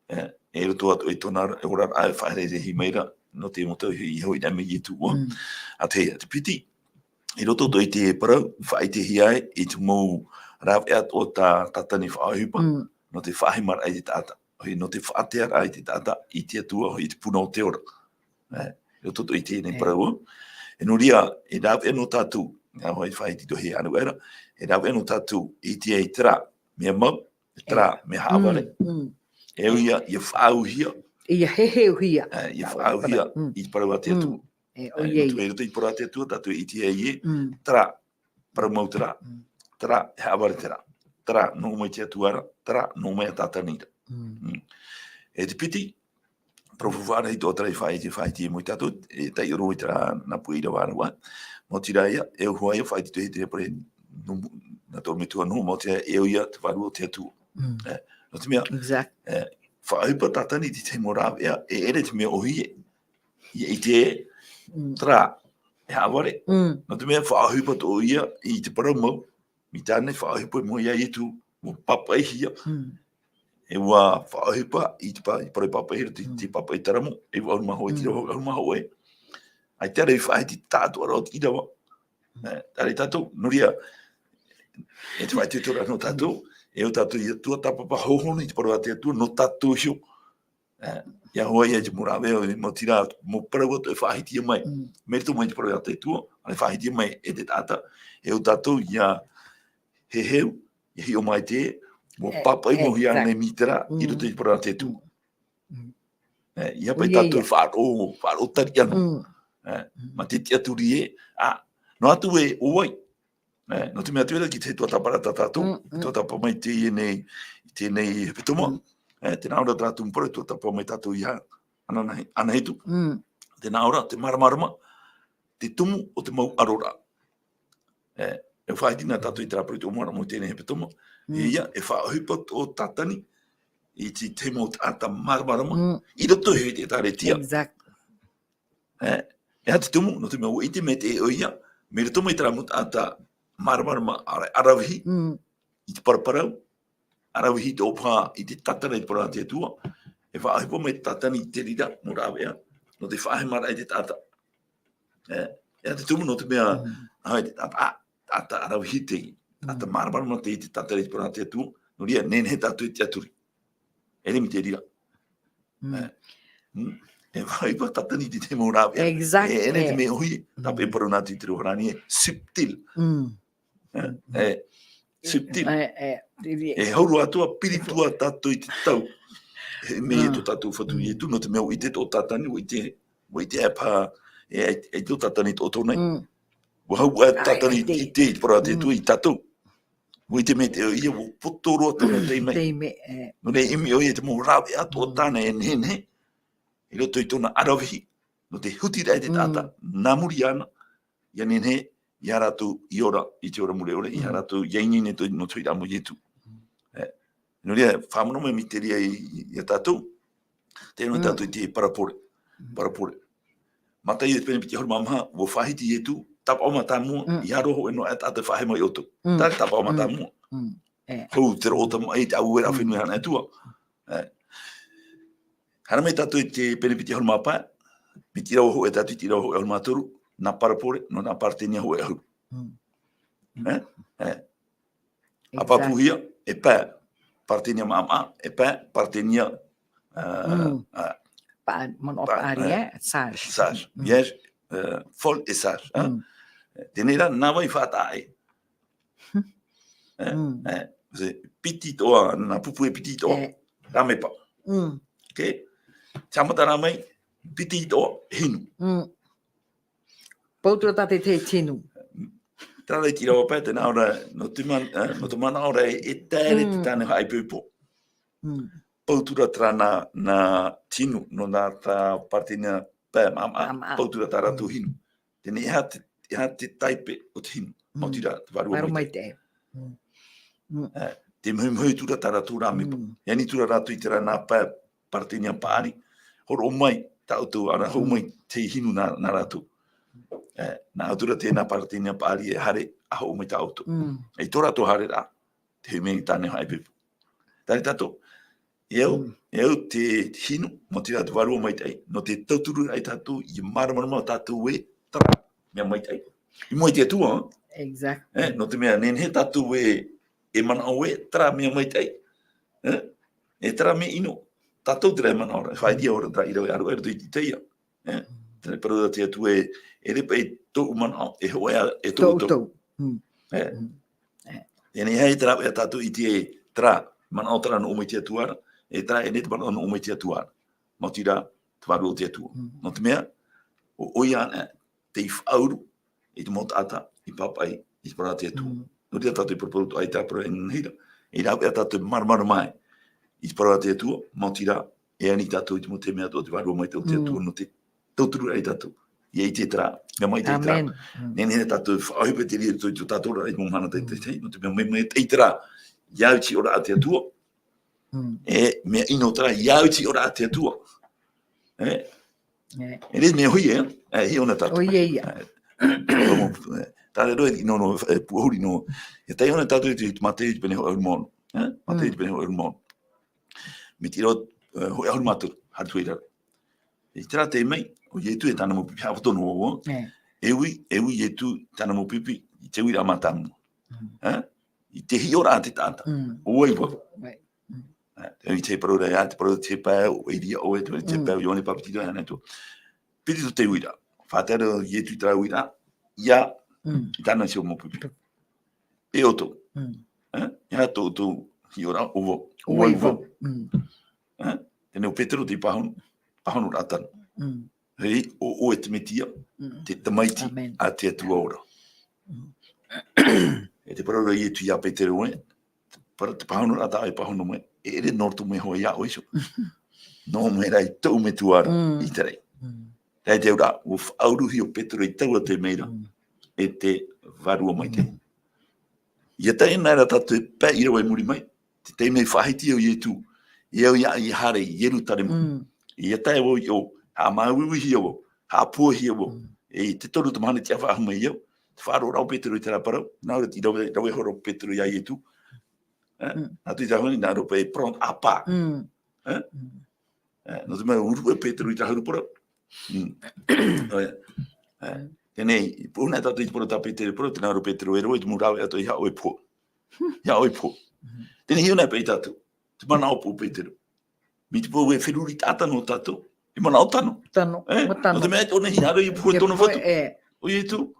Mm. E, i roto atoʻa i tōna oraraʻa e faʻaeaʻea mai ra, nō te mau tau i, i hoʻi ra mai Ietu ā. Mm. ʻA te, ʻa te piti, i roto atoʻa i te parau, faʻaʻitehia ai, i te mau rāveʻa atoʻa tā, tā Tātane faʻaʻohipa, Mm. nō te faʻahemaraʻa i te taʻata. Hoʻi, nō te faʻatearaʻa i te taʻata, i te Atua, hoʻi, i te puna o te ora. E, i roto atoʻa i teie nei E. parau ā. E nō reira, e rāveʻa noa tātou, nā hoʻi faʻaitoitohia ʻāreʻa ra, e rāveʻa noa tātou, i te, i terā mea mau, terā E. mea haʻavare. Mm, mm. E au ia, ʻia faʻaauhia. ʻIa heheuhia. E, ʻia faʻaauhia Mm. i te parau a te Mm. Atua. E, E, ʻoia nō te ia. mea i roto i te parau a te Atua, tātou e ʻitehia ē, Mm. terā, parau mau terā, Mm. terā, e haʻavare terā. Terā, nō ʻō mai te Atua ra, terā, nō ʻō mai a Tātane ra. Mm. Mm. E te piti, parau faufaʻa rahi atoʻa terā i faʻaʻite, faʻaʻite mai tātou, e taiʻo roa i terā nā puʻe ʻīrava ra. Maoti rā ia, e au hoʻi ia faʻaitoitohia te reira parau, nō, nā tō metua noa, maoti rā, e au ia te Vārua o te Atua. Mm. E, nō te mea, Exact. e, faʻaʻohipa Tātane i te tahi mau rāveʻa, e ʻere te mea ʻōhie, ʻia ʻite ē, Mm. terā, e haʻavare. Mm. Nō te mea faʻaʻohipa atoʻa ia i te parau mau, mai tāna i faʻaʻohipa i mua ia Ietu, ʻua pāpaʻihia. Mm. E ʻua faʻaʻohipa i te pa-, i te parau pāpaʻihia, te, Mm. te pāpaʻi taramo, e ʻahuru mā hōʻē, te Mm. ʻīrava ʻahuru mā hōʻē. ʻAita rā i faʻaʻite tāʻatoʻaraʻa o te ʻīrava. Mm. E, terā tātou, nō reira, E te faʻaitoitoraʻa nō tātou, e ʻo tātou ia tuatāpapa hōhonu i te parau a te Atua, nō tātou iho. E, ia hoʻi ia te mau rāveʻa, mau tira, mau parau atoʻa e faʻahiahia mai. Mm. Mai roto mai te parau a te Atua, ʻaore faʻahiahia mai e te taʻata, e ʻo tātou ia heheu, ia hiʻo mai te, mau E, pāpaʻi, mau hia exact. Nei mītera, i roto i te parau a te Atua. Mm. E, ia pai ʻO ia tātou ia. faʻaroʻo, faʻaroʻo tari ana. Mm. E, Mm. mā te tiʻaturi ē, ā, noa atu e ʻo vai. E, nō te mea te reira ki te tuatāpapa ra tā tātou, Mm, mm. tuatāpapa mai teie nei, i teie nei hepetoma. Mm. E, tē nā ʻō ra tā rātou mau parau, tuatāpapa mai tātou ia, ananahi, anahetu. Mm. Tē nā ʻō ra, te māramarama, te tumu o te mau ʻaro ra. E, e faʻaiti na tātou i terā parau i te mau ʻaro i teie nei hepetoma. Mm. Ia, e faʻaʻohipa tō Tātani, i te, te mau taʻata māramarama, Mm. i roto i te ʻĒtārētia. Exact. E, e aha te tumu, nō te mea ʻua ʻite maitaʻi ʻoia, mai roto mai terā mau taʻata māramarama ara-, aravihi, Mm. i te paraparau, aravihi te ʻōpaha i te tātara i te parau a te Atua, e faʻaʻohipa mai te Tātani i te reira, mau rāveʻa, nō te faʻahemaraʻa i te taʻata. E, e aha te tumu, nō te mea, Mm. ā, e te taʻata, ā, taʻata aravihi te, taʻata Mm. māramarama te, i te tātara i te parau a te Atua, nō reira, nehenehe tātou e tiʻaturi. E rima te reira. Mm. E, mm, e faʻaʻohipa Tātani i te mau rāveʻa. Exact, E, e rima te e. mea ʻōhie, tāpeʻa Mm. parau nā te Atua rāni, e subtil. Mm. E, Mm. e, subtil. E, e, e, E hau roa atoʻa, piritua tātou i te tau. E mea Mm. tō tātou Fatu Mm. Ietu, nō te mea ʻua ʻite tō Tātani, ʻua ʻite, ʻua ʻite e paha, e, e, e tō Tātani tō tō nei. Mm. ʻUa hau e Tātani Ai, ai, i te, i te parau a te Mm. Atua ia tātou. ʻUa ʻite maitaʻi ʻoia, ʻua poto roa tāna taime. Taime, e. Nō reira, ʻimi ʻoia i te mau rāveʻa atoʻa Mm. tāna e nehenehe, i roto i tōna aravihi, nō te hutiraʻa i te Mm. taʻata, nā muri iāna, ʻia nehenehe, ia rātou i ora, i te ora mure ʻore, ia Mm. rātou, ʻia ineine tō, nō te hoʻiraʻa mai o Ietu. Mm. E, nō reira, faʻamanamana mai te reira i, i, ia tātou, te nui Mm. tātou i te parabole. Mm. Parabole. Mataio te pene piti ʻahuru mā maha, ʻua faʻahiti Ietu, tāpaʻo mātāmua, Mm. ʻeiaha roa hōʻē noa aʻe taʻata e faʻahema i ʻoutou. Mm. Taʻata tāpaʻo Mm. mātāmua. Mm. E. Hou te roʻo tamaʻi, te auera Mm. fenua i Hānai Atua. E. Haere mai tātou i te pene piti ʻahuru mā pae, mai te ʻīrava hōʻē tātou i te ʻīrava hōʻē ʻahuru mā toru, nā parabole, nō nā paretenia hōʻē ʻahuru. Mm. E? E. Exact. ʻA pāpūhia, e pae, paretenia maʻamaʻa, e pae, paretenia, ā, Mm. ā, Pa-, manaʻo pa-, paʻari, e, e, sage. Sage. Mm. Vierge, ā, folle et sage, ā? Mm. Teie rā, nā vai faʻataʻa ʻē. E, Mm. e, se piti atoʻa, nā pupu e piti atoʻa, E. Rāmepa. Mm. Ok? Tāmata rā mai, piti atoʻa, hinu. Mm. Pou atu ra tā te, te hinu. Terā rā i te ʻīrava pae, tē nā ʻō ra, nō te man-, e, nō te manaʻo ra, e, e taere te Mm. tāne haʻaipoipo. Mm. Pou atu ra terā nā, nā hinu, nō nā tā paretenia pae maʻamaʻa, Maʻamaʻa. Pou atu ra tā rātou Mm. hinu. Teie nei, e aha te, e aha te taipe o te hinu. Mm. Maoti rā, te vārua Vārua maitaʻi. maitaʻi. Mm. Mm. E, te mohimohi atu ra tā rātou rāmepa. Mm. E ani atu ra rātou i terā nā pae paretenia paʻari. Hōroʻa mai tā ʻoutou, ʻa rā, hōʻē Mm. mai te hinu nā, nā rātou. E, nā ʻoutou rā teie nā paretenia paʻari e haere, ʻa hōʻē mai tā ʻoutou. Mm. E tō rātou haereraʻa, te hōʻē mai tāne haʻaipoipo. Tae tātou, e au, Mm. e au te hinu, maoti rā te vārua maitaʻi, nō te tauturu ai tātou, ʻia māramarama tātou e terā mea maitaʻi. I mua i te Atua, Exact. e, nō te mea nehenehe tātou e, e manaʻo e terā mea maitaʻi. E, e terā mea ʻino, tātou terā e manaʻo ra, e faʻaʻite ʻoia ra terā ʻīrava e ʻaruʻa i roto i te Iesaia. E, Mm. terā parau a te Atua e, e ʻere paʻi tōʻu manaʻo, e hōʻē ā, e tō Tō ʻoutou. ʻoutou. Mm. E, Mm. E. Teie nei, e terā, e tātou i te terā manaʻo terā nō ʻō mai te Atua ra, e terā e nehenehe te manaʻo nō ʻō mai te Atua ra. Maoti rā, te vārua o te Atua. Mm. Nō te mea, ʻo, ʻoia ana, tei faʻauru i te mau taʻata i pāpaʻi i te parau a te Atua. Mm. Nō reira tātou e paraparau atoʻa i terā parau e nehenehe ra. E rāveʻa tātou e māramarama mai i te parau a te Atua, maoti rā, e ani tātou i te mau taime atoʻa o te vārua maitaʻi o te Mm. Atua, nō te tauturu ai tātou. ʻIa ʻite terā, mea maitaʻi terā. Amen. Mm. Nehenehe tātou e faʻaʻohipa te reira i tō tātou ra, i te mau mahana taʻitahi, Mm. nō te mea mai, maitaʻi terā, ʻia au i te ʻīrava a te Atua. Mm. E, mea ʻino terā, ʻia au i te ʻīrava a te Atua. E, E. E rā mea ʻōhie, e, e, hiʻo na tātou. ʻOia, ʻoia. E, e, tā reira e, nō, nō, e, pūʻohuri nō. E taiʻo na tātou i te, i te Mataio i te pene hōʻē ʻahuru mā ono. E? Mataio i te Mm. pene hōʻē ʻahuru mā ono. Mai te ʻīrava, e, hōʻē ʻahuru mā toru, haere atu ai ra. I terā taime, ʻo Ietu e tāna mau pipi, haʻapoto noa vau. E. E ui, e ui Ietu tāna mau pipi, i te uiraʻa mātāmua. Mm. E? i te hiʻoraʻa a te taʻata. Mm. ʻO vai vau. Vai. Mm. Ā, te, i te parau ra, ā, te parau te pae, ʻo Elia, ʻo e, te, te Mm. pae, ʻo Ioane Papetito, ʻānei atoʻa. Piti tō te uiraʻa. Faʻatere Ietu i terā uiraʻa, ʻia, Mm. i tāna iho mau pipi. E ʻoutou. Mm. Ā, ʻia tō, tō hiʻoraʻa, ʻo vau. ʻO vai vau. Mm. Ā, teie nei ʻo Petero tei pāhono, pāhonoraʻa tano. Mm. Hei, ʻo, ʻo ʻoe te Metia, Mm. te Tamaiti Amen. a te Atua ora. Mm. E te parau ra Ietu ia Petero ē, para-, te pāhonoraʻa tā ʻoe e pāhono mai, e ʻere nō roto mai hoʻi iā ʻoe iho. Nō mai rā i tōʻu Metua ra, Mm. i te raʻi. Mm. Tae te auraʻa, ʻua faʻauruhia ʻo Petero i taua taime ra, Mm. e te Vārua Maitaʻi. Mm. ʻIa tae noa ra tātou e pae ʻīrava i muri mai, te taime faʻahiti ʻo Ietu, e au ia, ʻia haere i Ierutarema. Mm. ʻIa tae vau i ʻō, haʻamāuiuihia vau, haʻapohehia vau. Mm. E te toru o te mahana tei faʻahou mai au, te faʻaroʻo ra ʻo Petero i terā parau, nā ʻō ra i rave, rave iho ra ʻo Petero iā Ietu. Ā, Mm. nā te tahi nei, nā ʻō ra paʻi prendre à part. Mm. Ā? Mm. Ā, nō te mea ʻua rave Petero i terā huru parau. Mm. ʻOia. Ā, Mm. teie nei, i pū noa tātou i te parau tā Petero, parau, tē nā ʻō ra Petero, e rave i te mau rāveʻa atoʻa iā ʻoe iho. Iā ʻoe iho. Mm. Teie nei hiʻo noa paʻi tātou. Te manaʻo paʻi ʻo Petero. Mai te peu e feruri taʻata noa tātou. E manaʻo tano. Tano, Ē? mā tano. Nō te mea, ʻo nei hinaʻaro i pohe E tōna pohe, fatu. ē. ʻO Ietu.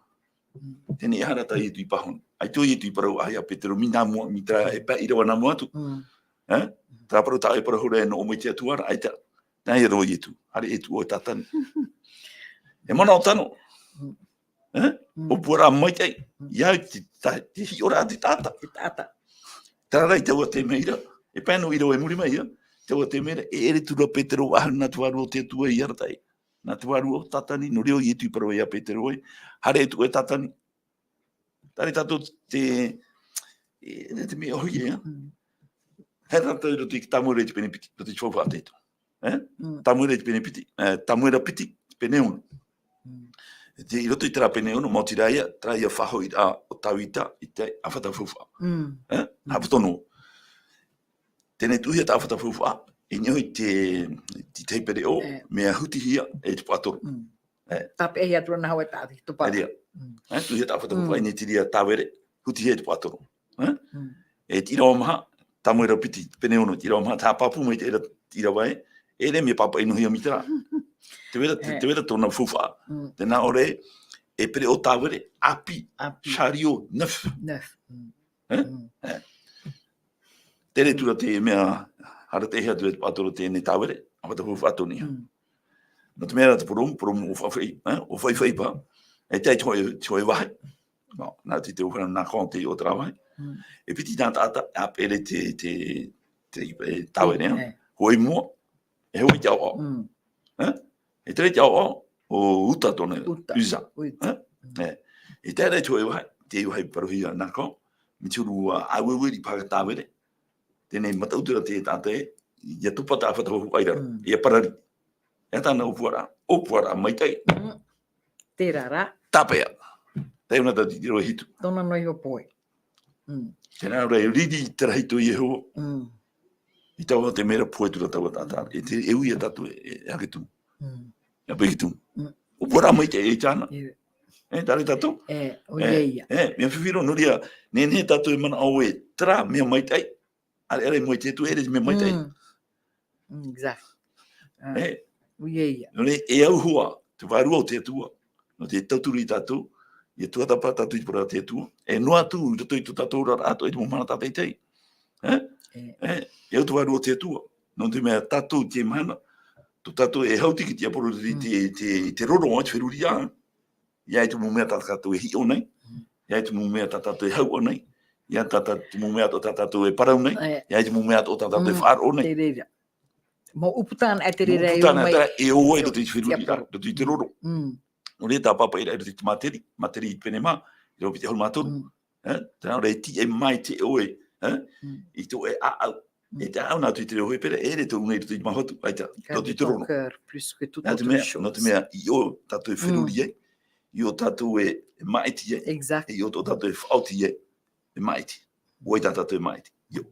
Mm. Teie nei, ʻaita rā tā Ietu i pāhono. ʻAita ʻo Ietu i parau, ā, iā Petero, mai nā mua, mai terā e pae ʻīrava nā mua atu. Mm. Ē? Terā parau tā ʻoe e parau ra e nō ʻō mai te Atua ra, ʻaita. Nā ia rā ʻo Ietu, haere atu ʻoe e tātani. E manaʻo tano. Mm. Ē? Mm. ʻŌpuaraʻa maitaʻi. Mm. ʻIa au te, ta-, te hiʻoraʻa a te taʻata. Te taʻata. Terā rā i taua taime ra. E pae noa ʻīrava i muri mai ïa. Taua taime ra, e ʻere atu ra Petero e haere nā te Vārua o te Atua i arataʻi. Nā te Vārua e tātani, nō reira ʻo Ietu i parau iā Petero ē, haere atu ʻoe e tātani. Terā tātou te, e, e te mea ʻohi ē, Mm. haere tātou i roto i Tamuera i te pene piti, roto i te faufaʻa a Tētō. Ē? Mm. Tamuera i te pene piti, ē, Tamuera piti, pene ono. Mm. E te, i roto i terā pene ono, maoti rā ïa, terā ïa faʻahoʻiraʻa o Tavita i te ʻāfata faufaʻa. Mm. Ē? Mm. Haʻapoto noa. Teie nei tuʻuhia te ʻāfata faufaʻa, i niʻa i te, i te tahi pereʻoʻo, Ē. mea hutihia e te paʻatoro. Mm. Ē. Tāpeʻahia atu ra nā hau e tāʻati, tō paʻatoro. Eria. Mm. Ē, tuʻuhia te ʻāfata Mm. faufaʻa, i niʻa i te reira tāvere, hutihia e te paʻatoro. Ē? Mm. E te ʻīrava maha, Tamuera piti, pene ono, te ʻīrava maha, te haʻapāpū mai te ʻēra, te ʻīrava ē, e ʻere mea pāpaʻi noa hia mai terā. Tē vai ra, te, Ē. tē vai ra tōna faufaʻa. Mm. Tē nā ʻō ra, e pereʻoʻo tāvere, ʻāpī, ʻĀpī. chariot neuf. Neuf. Mm. Ē? Mm. Ē. Terā atu ra te mea, arataʻihia atu e te paʻatoro teie tāvere, ʻāfata faufaʻa Atonia. Mm. Nō te mea rā te purōmu, purōmu ʻōfaʻifaʻi, ē, ʻōfaʻifaʻi paha. E tae i te hōʻē, te hōʻē vāhi. Nō, nā te, te ʻōfaʻi nā Caen tei ʻō terā vāhi. Mm. E piti nā taʻata, ʻāpeʻere te, te, te, e, tāvere, ē. Ē. Hōʻē i mua, e hōʻē i te ʻaoʻao. Mm. Ē? E terā i te ʻaoʻao, ʻo Uta tōna, Uta. Uza. Uta. Ē? Mm. Ē. E tae ra i te hōʻē vāhi, te vāhi parauhia nā Caen, mai te huru ʻāueuerī paha tāvere. Teie nei mataʻutu ra te taʻata ē, ʻia topa te ʻāfata faufaʻa ra, Mm. ʻia parari. E tāna ʻōpuaraʻa, ʻōpuaraʻa maitaʻi. Mm. Terā rā. Tāpeʻa. Tae noa tātou i te ʻīrava hitu. Tōna noa iho pohe. Mm. Tē nā ʻō ra e riri te rahi tō Iehova. Mm. I taua taime ra pohe atu ra taua taʻata. E te, e ui ia tātou e, e ake tumu. Mm. E ʻape i tumu. Mm. ʻŌpuaraʻa maitaʻi e tāna. E. E, terā tātou. E, ʻoia ïa. E, mea fifi roa, nō reira, nehenehe tātou e manaʻo ē, terā mea maitaʻi. ʻAreʻare mai te Atua, e ʻere mea maitaʻi. Mm. Mm, exact. Ah, E. ʻOia ïa. Nō reira, e au hoʻi, te Vārua o te Atua. Nō te tauturu ia tātou, ʻia tuatāpapa tātou i te parau a te Atua. E noa atu, i roto i tō tātou oraraʻa atoʻa i te mau mahana tātaʻitahi. E? E. E, e au te Vārua o te Atua. Nō te mea tātou i teie mahana, tō tātou e hautiki te ʻāpōro i te, Mm. te, te roro, te feruri ā. ʻIa ʻoia te mau mea tā tātou e hiʻo nei. Mm. ʻIa ʻoia te mau mea tā tātou e hauʻa nei. ʻIa tā tā-, te mau mea atoʻa tā tātou e parau nei. E. ʻIa ʻoia te mau mea atoʻa tā tātou e Mm, faʻaroʻo nei. Te reira. Mau ʻuputa anaʻe te Mau reira e ʻuputa ō mai. ʻanaʻe terā e ō ai i roto i te feruri, Te ʻāpōro. i roto i te roro. Mm. Nō reira tāpapa i roto i te Māteri, Māteri pene maha, ʻīrava piti ʻahuru mā toru. Mm. E? Tē nā ʻō ra e tīaʻi maitaʻi ʻoe, e? Mm. I tō ʻāʻau. Mm. E te ʻāʻau nā atu i te reo Hepera, e ʻere tō ʻoe nei i roto i te mau hotu, ʻaita, Garde roto i te ton roro. cœur plus que toute Nā te autre mea, chose. nō te mea, i ʻō tātou e feruri Mm. ai, i ʻō tātou e, e māʻiti ai, Exact. e i ʻō tō tātou e faʻaoti ai, e māʻiti. ʻO vai tā tātou e māʻiti. ʻIo.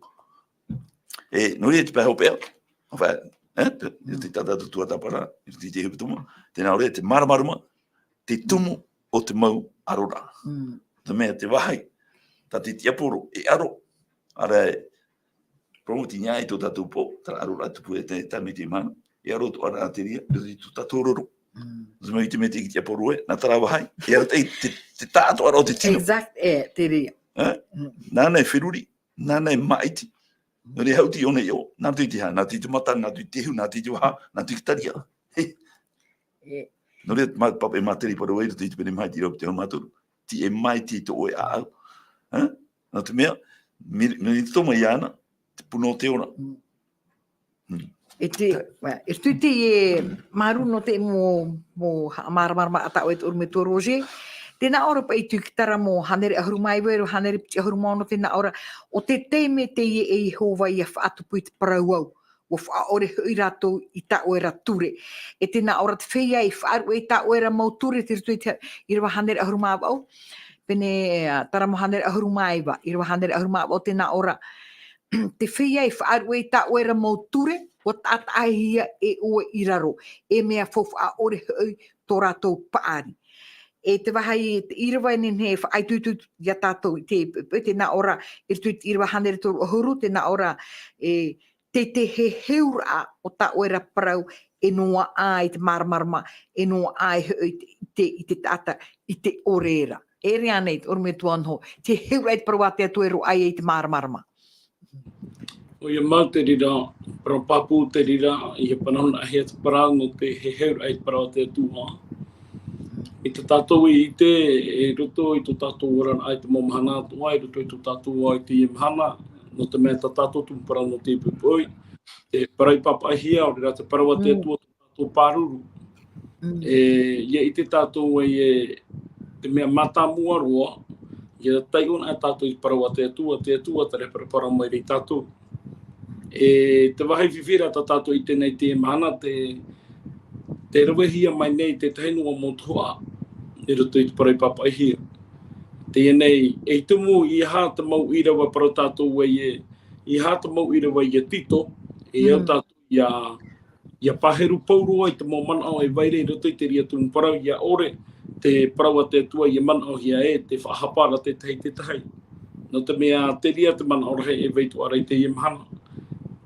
E, nō reira te pae hopeʻa, enfin, e, te, Mm. te tā tātou tuatāpapa, i te, te hepetoma, tē nā ʻō ra te māramarama, te tumu o te mau aroraʻa. Mm. Te mea te vāhi, tā te tiaporo, e aro. Ara e, Promo, tei niʻa i tō tātou pō, terā aro rā tupu e te, tā mai te mahana. E aro tō ara a te reira, i tō tātou roro. Zama i te mea te tiaporo e, nā terā vāhi, e ara te, te, te taʻatoʻaraʻa o te tino. Exact, e, te reira. E? Nāna e feruri, nāna e māʻiti. Nō reira hau te one i ʻō, nā tui te hā, nā tui te mata, nā tui te hu, nā tui te vaha, nā tui te taria. E. Nō reira, mā, papa, e māteri parau ai, roto i te pene maha i te irava piti ʻahuru mā toru. Tei e māʻiti tō ʻoe ʻāʻau. E? Nō te mea, me, me te tō mai ana, te puna o te ora. E te, e tui te e māru nō te mo, mo ha-, māramarama a tāʻoe te ʻorometua Roger. Tēnā ʻō ra paʻi tui ki tara mo hānere ʻahuru mā iva, ʻīrava hānere piti ʻahuru mā ono, tēnā ʻō ra, ʻo te taime teie e Iehova ia faʻatupu i te parau au. ʻUa faʻaʻore hoʻi rātou i tāʻoe ra ture. E tēnā ʻō ra te feiā i faʻaruʻe i tāʻoe ra mau ture, tei roto i te ʻīrava hānere ʻahuru mā vaʻu. Pene, ā, tara mo hānere ʻahuru mā iva, ʻīrava hānere ʻahuru mā vaʻu, tēnā ʻō ra. Te feiā i faʻaruʻe i tāʻoe ra mau ture, ʻua taʻataʻahia e ʻoe i raro, e mea faufaʻa ʻore hoʻi tō rātou paʻari. E te vāhi, te ʻīrava e nehenehe e faʻaitoito ia tātou i te, te, tēnā ʻō ra, i roto i te ʻīrava hānere toru ʻahuru, tēnā ʻō ra, e, te, te heheuraʻa o tāʻoe ra parau, e noaʻa i te māramarama, e noaʻa hoʻi i te, i te, i te taʻata, i te ʻore ra. E ʻere ānei te ʻorometua Noho, te heheuraʻa i te parau a te Atua e roaʻa ai i te māramarama. ʻOia mau te reira, parau pāpū te reira, ʻia pāhonohia te parau nō te heheuraʻa i te parau a te Atua. I tā tātou i ʻite, i roto i tō tātou oraraʻa i te mau mahana atoʻa, i roto i tō tātou ā i teie mahana, nō te mea tā tātou tumu parau nō te poʻipoʻi, te parau i pāpaʻihia, ʻaore rā te parau a te Atua, tō tātou pāruru. E, ʻia ʻite tātou ai e, te mea mātāmua roa, ʻia taiʻo na tātou i te parau a te Atua, te Atua, terā e paraparau mai ra ia tātou. E, te vāhi fifi ra tā tātou i ʻite nei i teie mahana, te, te ravehia mai nei tētahi noa mau tuhaʻa, i roto i te parau i pāpaʻihia. Teie nei, ei tumu, ʻeiaha te mau ʻīrava parau tātou ai e, ʻeiaha te mau ʻīrava ia tito, e au tātou ʻia, ʻia pāheru pauroa i te mau manaʻo e vai ra i roto i te reira tumu parau, ʻia ʻore te parau a te Atua ʻia manaʻohia e te faʻahapa ra tētahi i tētahi. Nō te mea, te reira te manaʻo rahi e vai atoʻa ra i teie mahana.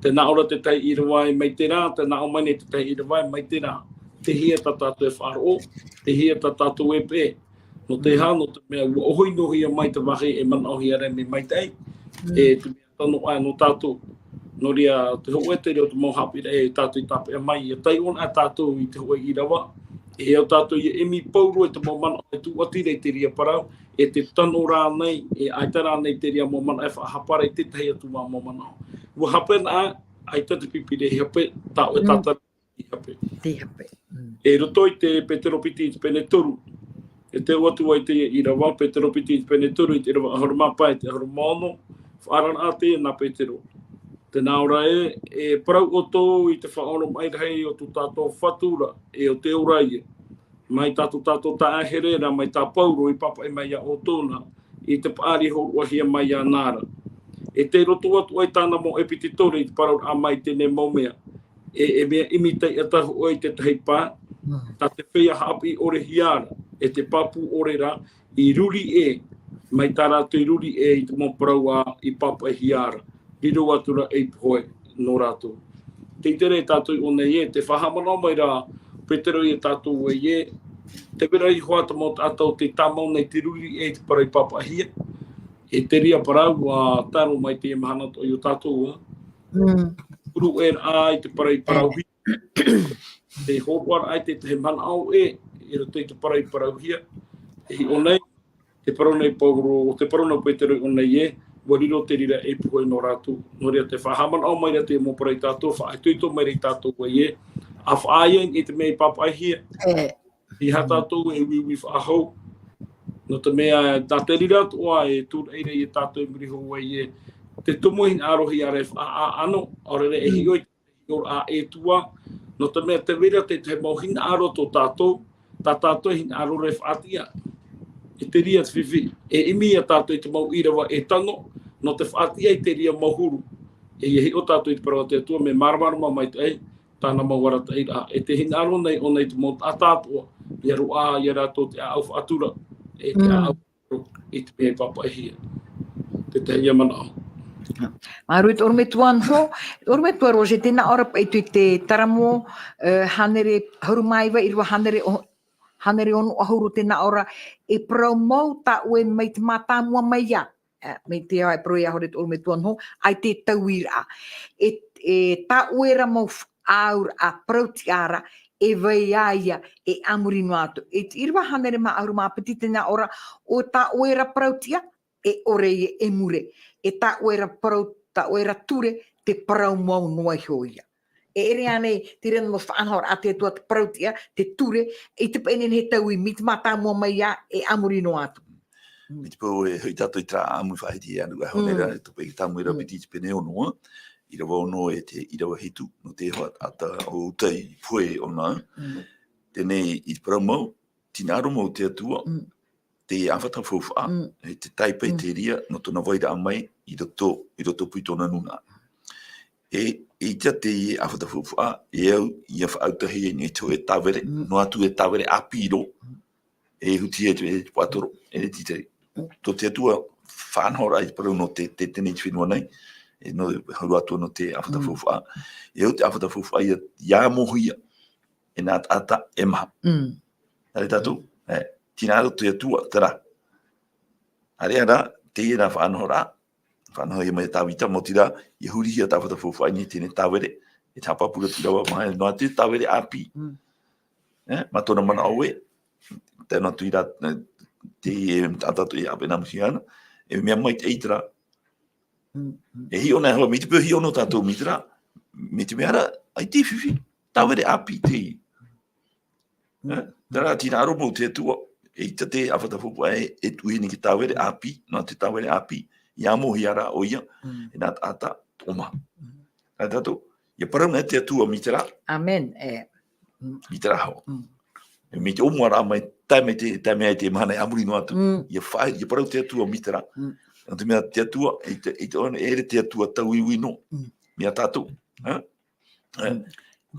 Tē nā ʻō ra tētahi ʻīrava e mai terā, tē nā ʻō mai nei tētahi ʻīrava e mai terā. Tei hea tā tātou e faʻaroʻo, tei hea tā tātou e peʻe. Nō te aha, nō te mea ʻua ʻohipa noa mai te vāhi e manaʻohia ra e mea maitaʻi, e te mea tano aʻe nō tātou. Nō reira, te hōʻē te reira o te mau haʻapiʻiraʻa e tātou i tāpeʻa mai, ʻia taiʻo na tātou i te hōʻē ʻīrava, e au tātou ʻia ʻimi pauroa i te mau manaʻo e tūʻati ra i te reira parau, e te tano rānei, e ʻaita rānei te reira mau manaʻo e faʻahapa ra i tētahi atu mau manaʻo. ʻUa hape na, ʻaita te pīpīria i hape, tā ʻoe tātara i hape. Te hape. E roto i te Petero piti i te pene toru. E tē ʻoatu ai teie ʻīrava, Petero piti i te pene toru, i te ʻīrava ʻahuru mā pae, i te ʻahuru mā ono, faʻaararaʻa teie nā Petero. Tē nā ʻō ra e, e parau ʻoutou i te faʻaoromaʻi rahi o tō tātou Fatu ra, e o te ora ia. Mai tā tō tātou taeaʻe Herera, mai tā Pauro i pāpaʻi mai ia ʻoutou na, i te paʻari hōroʻahia mai iāna ra. E tei roto atu ai tāna mau ʻepititore i te parauraʻa mai i teie nei mau mea. E, e mea ʻimi taiʻata hoʻi i te tahi pae, tā te feiā haʻapiʻi ʻore hia ra, e te pāpū ʻore ra, i ruri ʻē, mai tā rātou i ruri ʻē i te mau parau ā i pāpaʻihia ra. Riro atu ra ei pohe nō rātou. Tē ʻite ra tātou i ʻō nei ē, tē faʻahaʻamanaʻo mai ra Petero ia tātou ē, tē vai ra iho ā te mau taʻata ʻo tē tāmau nei te ruri ʻē i te parau i pāpaʻihia. E te reira parau ʻua tae roa mai teie mahana atoʻa ia tātou, ā. Huru ʻē ra i te parau i parauhia. Te hōroʻaraʻa i te tahi manaʻo ʻē, i roto i te parau i parauhia. E hiʻo nei, te parau nei Pauro, te parau nei Petero i ʻō nei ē, ʻua riro te reira ei pohe nō rātou. Nō reira tē faʻahaʻamanaʻo mai ra te mau parau ia tātou, faʻaitoito mai ra ia tātou ē, ʻa faʻaʻite i te mea i pāpaʻihia. E. ʻEiaha tātou e uiui faʻahou. Nō te mea, tā te reira atoʻa e tūraʻi ra ia tātou i muri iho ē, te tumu hinaʻarohia ra e faʻaʻano, ʻaore ra e hiʻo i te hiʻoraʻa ʻē atu ā, nō te mea tē vai ra te, te mau hinaʻaro tō tātou, tā tātou e hinaʻaro ra e faʻatiʻa. E te reira te fifi, e ʻimi ia tātou i te mau ʻīrava e tano, nō te faʻatiʻa i te reira mau huru. E ʻia hiʻo tātou i te parau a te Atua, mea māramarama maitaʻi, tāna mau arataʻiraʻa. E tē hinaʻaro nei ʻōna i te mau taʻata atoʻa, ʻia roaʻa ia rātou te ʻāʻau faʻatura, e te ʻāʻau i te mea i pāpaʻihia. tētahi ia manaʻo. Māuruuru i te ʻorometua Anho, ʻorometua Roger, tē nā ʻō ra paʻi atu i te Taramo, eh, hānere ʻahuru mā iva, ʻīrava hānere o-, hānere ono ʻahuru, tē nā ʻō ra, e parau mau tā ʻoe mai te mātāmua mai ā, eh, mai te aha e parau ʻia hore te ʻorometua Anho, ʻaita e taui ra. E, e tā ʻoe ra mau f-, ʻāuraʻa parautiʻa ra, e vai ā ia, e a muri noa atu. E te ʻīrava hānere mā ʻahuru mā piti tē nā ʻō ra, ʻo tā ʻoe ra parautiʻa, e ʻore ia e mure. E tā ʻoe ra parau, tā ʻoe ra ture, te parau mau noa iho ia. E ʻere ānei, terā mau faʻanahoraʻa a te Atua te parautiʻa, te ture, ʻaita paʻi e nehenehe e taui mai te mātāmua mai ā, e a muri noa atu. Mm. Mai te peu e hoʻi tātou i terā ʻāmui faʻahiti e aru ʻaho nei ra, Mm. e topa i te tāmau ra Mm. piti i te pene ono, ā, ʻīrava ono e te ʻīrava hitu, nō te iho ata o uta i pohe ʻōna. Mm. Teie nei i te parau mau, tē nā ʻō ra mau te Atua, Mm. te ʻāfata faufaʻa, Mm. e te tāipa i Mm. te reira, nō tōna vairaʻa mai, i roto, i rotopū i tōna nūnaʻa. E, eʻita te ʻāfata faufaʻa, e au, ʻia faʻautahia i niʻa i te hōʻē tāvere, Mm. noa atu e tāvere ʻāpī roa, e huti e te, e te pātoro, e te tītari. Mm. Tō te Atua faʻanahoraʻa i te parau nō te, te, teie nei te fenua nei, e nō, hau roa atu nō te ʻāfata Mm. faufaʻa. E au te ʻāfata faufaʻa ʻia, ʻia amohia, e nā taʻata e maha. Mm. Terā tātou, e, tē nā ʻō ra te Atua, terā. ʻĀreʻa rā, teie rā faʻanahoraʻa, faʻanahohia mai e Tāvita, maoti rā, ʻia hurihia te ʻāfata faufaʻa i niʻa i teie tāvere, e te haʻapāpū ra te ʻīrava, maha, noa atu tāvere ʻāpī. Mm. E, mā tōna manaʻo ē, tae noa atu i rā, e, te, e, tā tātou e ʻāpē nā muhi ana, e mea maitaʻi terā. Mm, mm. E hiʻo na e hoa, mai te peu e hiʻo noa tātou mai terā, mai te mea ra, ʻaita e fifi, tāvere ʻāpī teie. Mm. E, terā tē nā ʻō ra mau te Atua, eʻita te ʻāfata faufaʻa e, e tuʻu i niʻa i te tāvere ʻāpī, nā te tāvere ʻāpī, ʻia amohia rā ʻoia, Mm. e nā taʻata toʻomaha. Mm. Terā tātou, ʻia parau na te Atua mai terā. Amen, e. Mm. Mai terā hoʻi. Mm. E mai te ʻōmuaraʻa mai, tae mai te, tae mai te mahana e a muri noa atu. Mm. ʻIa fa-, ʻia parau te Atua mai terā. Mm. Nō te mea te Atua, eʻita, eʻita ʻōna, e ʻere te Atua tauiui noa. Mm. Mai ia tātou. Ha? E, Mm.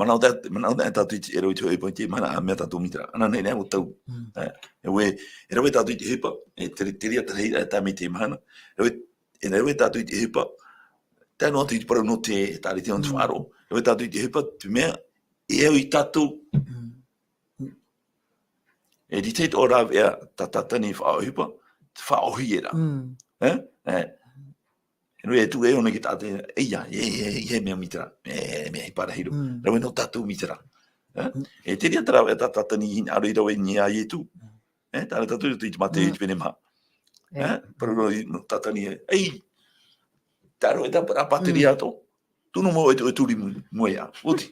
manaʻo tā-, manaʻo tā tātou i te, e rave i te hōʻē poʻi i te mahana, a, mai ia tātou mai terā. Ana nei, nei, ʻo tau. Mm. E, e ʻua, e rave tātou i te ʻohipa, e te, te reira, te reira, e tae mai te mahana. E rave, e rave tātou i te ʻohipa, tae noa atu i te parau nō te, te ʻēkālesia nō te Mm. faʻaroʻo. E rave tātou i te ʻohipa, te mea, e au ia tātou. Mm. E tītau te ʻōrave a tā Tātani faʻaʻohipa, te faʻaʻōhie ra. Mm. E? E. E nō reira e tuʻu e ʻōna i te taʻata, e ia, e, e, e, e mea mai terā, e, e mea ʻohipa rahi roa. Mm. Rave noa tātou mai terā. E? Mm. E te reira terā, e tā Tātani i hinaʻaro i rave i niʻa ia Ietu. Mm. E, terā tātou i te Māteo Mm. i te pene maha. E. E? Parau roa i, nō Tātani e, ei, terā e tā, terā pātireia Mm. atoʻa. Tunu mau e tu-, e turi mu-, mua ia. Oti.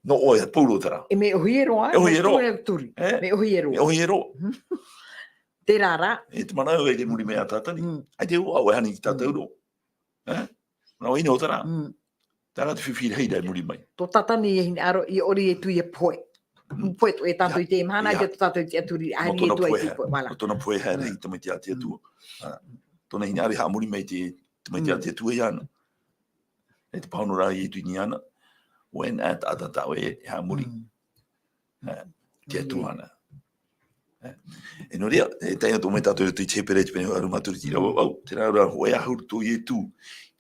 Nō ʻoe, Paulo terā. E mea ʻōhie roa, E ʻōhie roa. Turi, turi. E? Mea ʻōhie roa. Mea ʻōhie roa. Mhm. Terā rā. E te manaʻo e i muri mai ia Tātani. Mm. ʻAita e ʻua, ʻua haere i tātou Mm. roa. E? Nō ʻino terā. Mm. Terā te fifi rahi ra i muri mai. Tō Tātani e hinaʻaro, i ʻore Ietu ʻia pohe. Mm. Pohe atoʻa tātou Ia. i te mahana, Ia. ʻaita tō tātou i te tiʻaturi, a Nō haere tōna Ietu ʻia pohe pohe, haere. voilà. Nō tōna pohe haere Mm. i te tamaiti a te Atua. Mm. A, tōna hinaʻaro i haʻamori mai te, te tamaiti a Mm. te Atua iāna. E te pāhono rā Ietu i niʻa iāna, ʻo ʻoe nā taʻata tā ʻoe e haʻamori. Mm. E, te Atua ana. E, e nō reira, e tae atu mai tātou i te Hepera i te pene ʻahuru mā toru, te ʻīrava Mm. vaʻu, terā rā, hōʻē ʻahuru tō Ietu,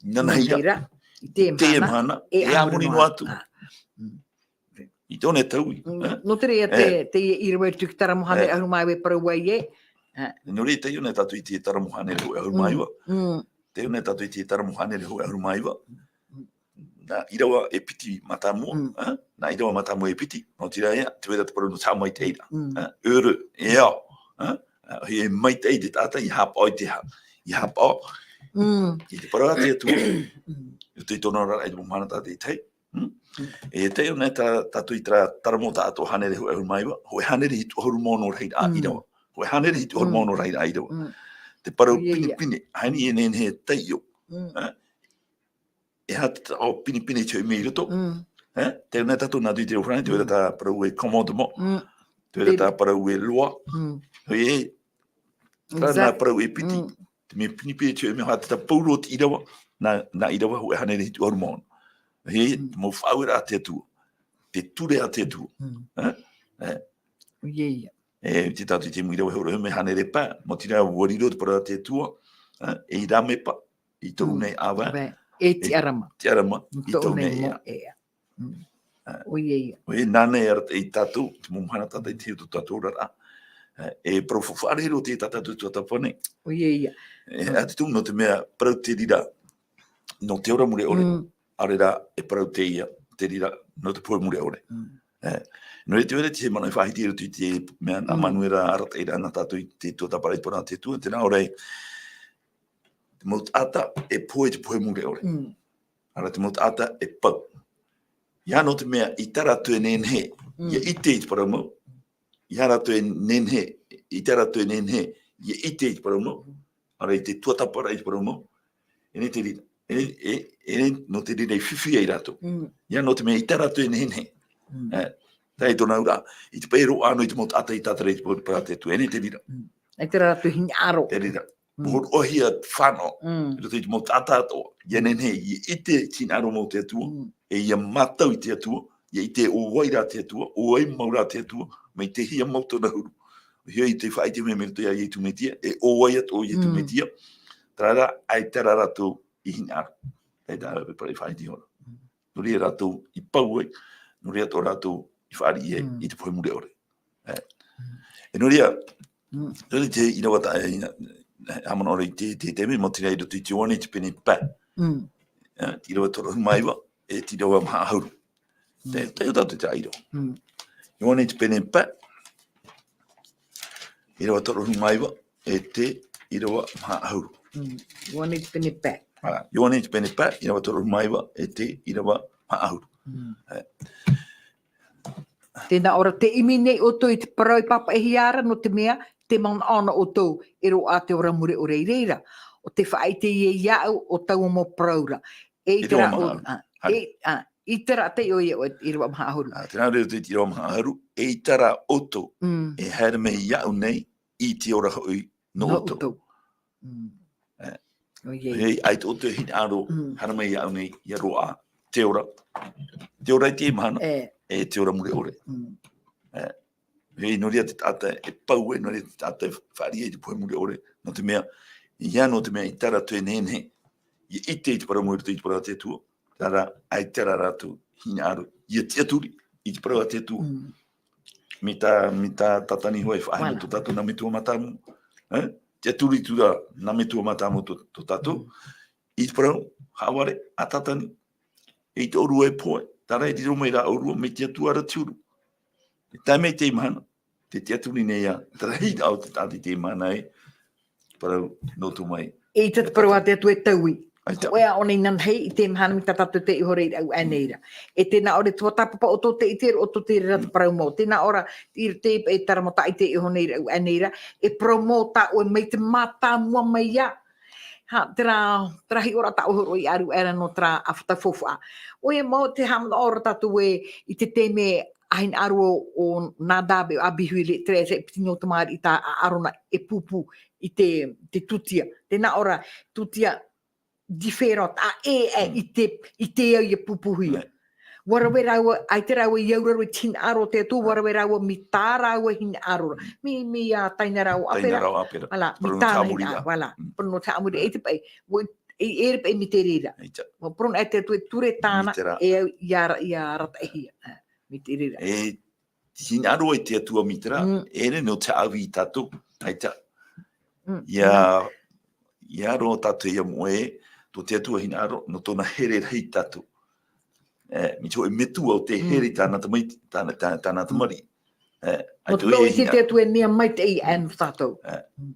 nāna Nāna hia, hia, i te i te mahana, mahana, e e haʻamori haʻamori noa noa atu. atu. Ah. Mm. I tōna taui, Mm. e? Nō te reira E. te, te ʻīrava i roto i te Taramo hānere E. ʻahuru mā iva e parau ai ē. E. Nō reira, tae atu tātou i te Taramo hānere hōʻē ʻahuru mā iva. Mm. Mm. Tae atu tātou i te Taramo hānere hōʻē ʻahuru mā iva. Mm. Nā ʻīrava e piti mātāmua, Mm. e? Nā ʻīrava mātāmua e piti, nō te reira, te vai ra te parau nō te haʻamaitaʻiraʻa. Mm. E? Heureux, e ao, e? E, e maitaʻi te taʻata i haʻapaʻo i te ha-, i haʻapaʻo. Mm. I te parau a te Atua. Mm. I roto i tōna oraraʻa i te mau mahana tātaʻitahi, Hmm? Mm. E tae atu nei tā-, tātou i terā Taramo tāʻatoʻa hānere hōʻē ʻahuru mā iva, hōʻē hānere hitu ʻahuru mā ono rahiraʻa Mm. ʻīrava. Hōʻē hānere hitu ʻahuru mā ono Mm. rahiraʻa ʻīrava. Mm. Te parau Ia, ia. pinepine, haere e nehenehe e taiʻo. Mm. E? E aha te taʻo pinepine i te hōʻē mea i roto? Mm. E? Tae atu nei tātou nā tui te reo farāni, te vai ra Mm. tā parau e commandement. Mm. Te vai ra Te- tā parau e loi. Mm. E, Terā nā Exact. parau e piti, Mm. te mea pinepine, te mea hā, te tā Paulo te ʻīrava, nā, nā ʻīrava hōʻē hānere hitu ʻahuru mā ono. E, Mm. te mau faʻaueraʻa a te Atua, te ture a te Atua. Mm. E? E. Ia, ia. E, te tātou i te mau ʻīrava hōʻē mea hānere pae, maoti rā, ʻua riro te parau a te Atua, ā, ei rāmepa, i tōʻu nei ʻāvae, e tiʻarama. Tiʻarama, i tōʻu nei ea. Mm. ʻOia ia. ʻOia, nāna e arataʻi tātou, te mau mahana tātou i te hiʻo tō tātou oraraʻa. Ā, e parau faʻaroʻo roa te tā tātou tuatāpapa nei. ʻOia ia. E, ā te tumu nō te mea parau te reira, nō te ora mure ʻore. Mm. ʻAore rā e parau teie, te reira, nō te pohe mure ʻore. Mm. Ā, nō reira te mea te manaʻo e faʻahiti i roto i te mea, nā Manuera arataʻi ra nā tātou i te tuatāpaparaʻa i te parau a te Atua, tē nā ʻō ra, te mau taʻata e pohe i te pohe mure ʻore. Mm. ʻAore te mau taʻata e pau. ʻIa nō te mea, ʻaita rātou e nehenehe, ʻia ʻite i te parau mau. ʻAita rātou e nehenehe, ʻaita rātou e nehenehe, ʻia ʻite i te parau mau. ʻAore i te tuatāpaparaʻa i te parau mau. E nehenehe te reira, e, e, e nehenehe nō te reira i fifi ai rātou. Mm. ʻIa nō te mea, ʻaita rātou e nehenehe. Mm. Ā, tae i tōna auraʻa, i te pae roa ʻana i te mau taʻata i tātara i te parau a te Atua, e nehenehe te reira. Mm. ʻAita rātou hinaʻaro. Te reira. Mm. Hōroʻahia fānaʻo. Mm. I roto i te mau taʻata atoʻa. ʻIa nehenehe, ʻia ʻite i te hinaʻaro mau o te Atua. Mm. E ʻia mātau i te Atua. ʻIa ʻite ʻo vai rā te Atua. ʻO vai mau rā te Atua. Mai te hea mau tōna huru. ʻOhia i te faʻaʻite mai i roto ia Iesu Mesia. E ʻo vai atoʻa Iesu Mesia. Terā rā, ʻaita rā rātou i hinaʻaro. Terā rā, e parau faʻaʻite iho ra. Mm. Nō reira rātou i pau ai, nō reira atoʻa rātou i fāriʻi ai i te pohe mure ʻore. Ā. Mm. E nō reira, nō reira te ʻīrava tā, e, ina, haʻamanaʻo ra i te, te, te mea, mau te reira i roto i te Ioane i te pene pae. Mm. Ā, te ʻīrava toru ʻahuru mā iva, e te ʻīrava maha ʻahuru. Mm. Te, te, tātou te ʻīrava. Mm. Ioane i te pene pae, ʻīrava toru ʻahuru mā iva, e te ʻīrava maha ʻahuru. Mm. Ioane i te pene pae. Ā, Ioane i te pene pae, ʻīrava toru ʻahuru mā iva, e te ʻīrava maha ʻahuru. Mm. Ā. Tē nā ʻō ra, tē ʻimi nei ʻoutou i te parau i pāpaʻihia ra, nō te mea, tē manaʻo na ʻoutou e roaʻa te ora mure ʻore i reira. ʻO tē faʻaʻite ia iāʻu, ʻo taua mau parau ra. E ʻaita rā, ʻo, ā, e, ā, ʻaita rā, tei ʻoe, ʻo, ʻīrava maha ʻahuru. Ā, tē nā ʻō ra i te ʻīrava maha ʻahuru, ʻaita rā ʻoutou, mm, e haere mai iāʻu nei, i te ora hoʻi nō ʻoutou. Mm. Ā. ʻOia. E, ʻaita ʻoutou e hinaʻaro, mm, haere mai iāʻu nei, ʻia roaʻa te ora. Te ora i teie mahana, e, e te ora mure ʻore. Mm. Ā. E, nō reira te taʻata e pau ai, nō reira te taʻata e fāriʻi ai i te pohe mure ʻore. Nō te mea, ʻia nō te mea, ʻaita rātou e nehenehe ʻia ʻite i te parau mau i roto i te parau a te Atua. Terā rā, ʻaita rā rātou hinaʻaro ʻia tiʻaturi i te parau a te Atua. Mm. Mai tā, mai tā Tātani hoʻi e faʻahou tō tātou nā metua mātāmua. Ā? Tiʻaturi atu ra nā metua mātāmua tō, tō tātou. Mm. I te parau, haʻavare, a Tātani. Eʻita ʻōrua e pohe, terā e riro mai rā ʻōrua, mai te Atua ra te huru. E tae mai teie mahana, tē tiʻaturi nei ā, terā e hinaʻaro te taʻata i teie mahana ē, parau nō tō mai. ʻAita te parau a te Atua e taui. ʻAita. Hōʻē ā ʻō nei nanahi i teie mahana mai tā tātou tei iho ra i rāʻau aʻe nei ra. E tē nā ʻō ra tuatāpapa ʻoutou tē ʻite ra, ʻoutou tē rave ra te parau mau. Tē nā ʻō ra, i te, e terā mau taʻata tei iho nei i rāʻau aʻe nei ra, e parau mau tā ʻoe mai te mātāmua mai ā. Ha, terā, terā hiʻoraʻa tā ʻoe e hōroʻa i ʻaru aʻera nō terā ʻāfata faufaʻa. ʻOia mau, tē haʻamanaʻo ra tātou ē, i te taime a hinaʻaro ʻo Nadabe, ʻo Abihu i Eleazaru, e piti nō tamariʻi tā Aarona e pūpū i te, te tūtia. Tē nā ʻō ra, tūtia différent, ʻaita e, e, i te, i te au ʻia pūpūhia. ʻUa rave rāua, ʻaita rāua i auraro i te hinaʻaro o te Atua, ʻua rave rāua mai tā rāua hinaʻaro ra. Mai, mai ā taina rāua ʻāpera. Taina rāua ʻāpera. Voilà, mai tāna hinaʻaro, voilà. Mm. Parau nō te haʻamori, e te paʻi, ʻua, e, e ʻere paʻi mai te reira. ʻAita. ʻUa parau nā te Atua e ture tāna, e au ʻia ra-, ʻia arataʻihia. Ā, mai te reira. E, te hinaʻaro i te Atua mai terā, mm, e ʻere nō te haʻavī ia tātou, ʻaita. Mm, ʻia, mm. ʻIa roaʻa tātou ʻia moʻe, tō te Atua hinaʻaro, nō tōna here rahi ia tātou. E, mai te hōʻē metua ʻo tē here i tāna tamaiti, tāna, tā-, tāna tamariʻi. E, nō te mea ʻo te Atua e mea maitaʻi aʻe nō tātou. E. Mm.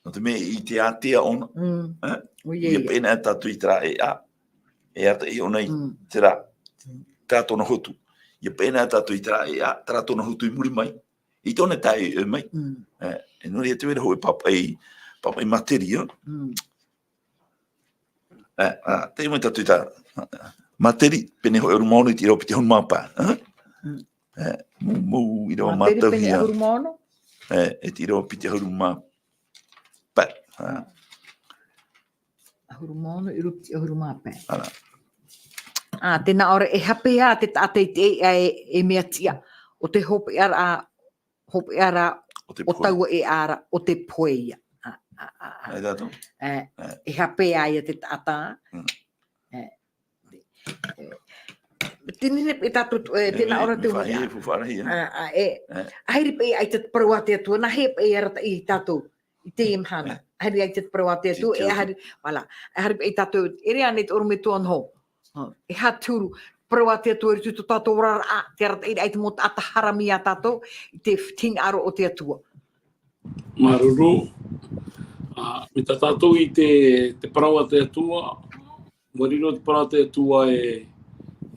Nō te mea i te ātea ʻōna. Mm. E? ʻOia ia. ʻIa peʻe na tātou i terā ʻēʻa. E arataʻi ʻōna i terā. Mm. Terā tōna hotu. ʻIa peʻe na tātou i terā ʻēʻa, terā tōna hotu i muri mai. I tōna taeʻaeʻa mai. Mm. E, e nō reira te vai ra hōʻē pāpaʻi, pāpaʻi materi, ā. Mm. E, ā, tei mai tātou i tā. Materi, pene hōʻē ʻahuru mā ono i te ʻīrava piti ʻahuru mā pae, ā? Mm. E, mau, mau ʻīrava mātauhia. Materi pene ʻahuru mā ono? E, e te ʻīrava piti ʻahuru mā pae, ā. ʻAhuru mā ono, ʻīrava piti ʻahuru mā pae. Ā. Ā, tē nā ʻō ra, e hape ā te taʻata i te ʻēʻa e, e mea tiʻa, ʻo te hopeʻa ra, hopeʻa ra, ʻo te pohe. ʻO taua ʻēʻa ra, ʻo te pohe ia. Ā. a, a, a, e tātou. E, e hape ai te taʻata. Mm. E, e, tēnei nei e tātou, e, tēnā ora te ui. A, a, e, ahiri paʻi ai te parau a te Atua, nā hea paʻi e arataʻi ia tātou i teie mahana. Ahiri ai te parau a te Atua, e ahiri, voilà. Ahiri paʻi tātou, e riro nei te ʻorometua noho. E aha te huru, parau a te Atua i roto i tō tātou oraraʻa, te arataʻiraʻa i te mau taʻata haʻamori ia tātou, i te hinaʻaro o te Atua. Māuruuru, ā, mai tā tātou i te, te parau a te Atua, ʻua riro te parau a te Atua e,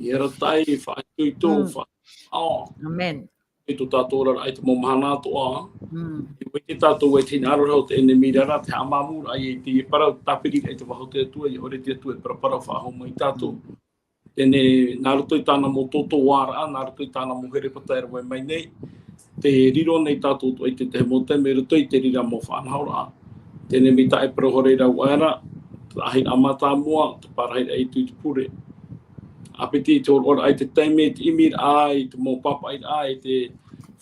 e arataʻi, e faʻaitoito, mm, faʻa-, ā. Amen. I tō tātou oraraʻa i te mau mahana atoʻa. Mm. E ʻua ʻite tātou e te hinaʻaro ra o te ʻenemi ra, te haʻamāmūraʻa i te parau, tāpiri i te vāhi o te Atua, ʻia ʻore te Atua e paraparau faʻahou mai tātou. Mm. Teie nei, nā roto i tāna mau tōtōʻaraʻa, nā roto i tāna mau herepata e rave mai nei, tē riro nei tātou atoʻa i te tahi mau taime i roto i te reira mau faʻanahoraʻa. Teie nei mai tā e parau hoʻi ra vau ra, te ʻāhiraʻa mātāmua, te pārahiraʻa i te pure. ʻĀpiti i te hōroʻaraʻa i te taime, i te ʻimiraʻa, i te mau pāpaʻiraʻa, i te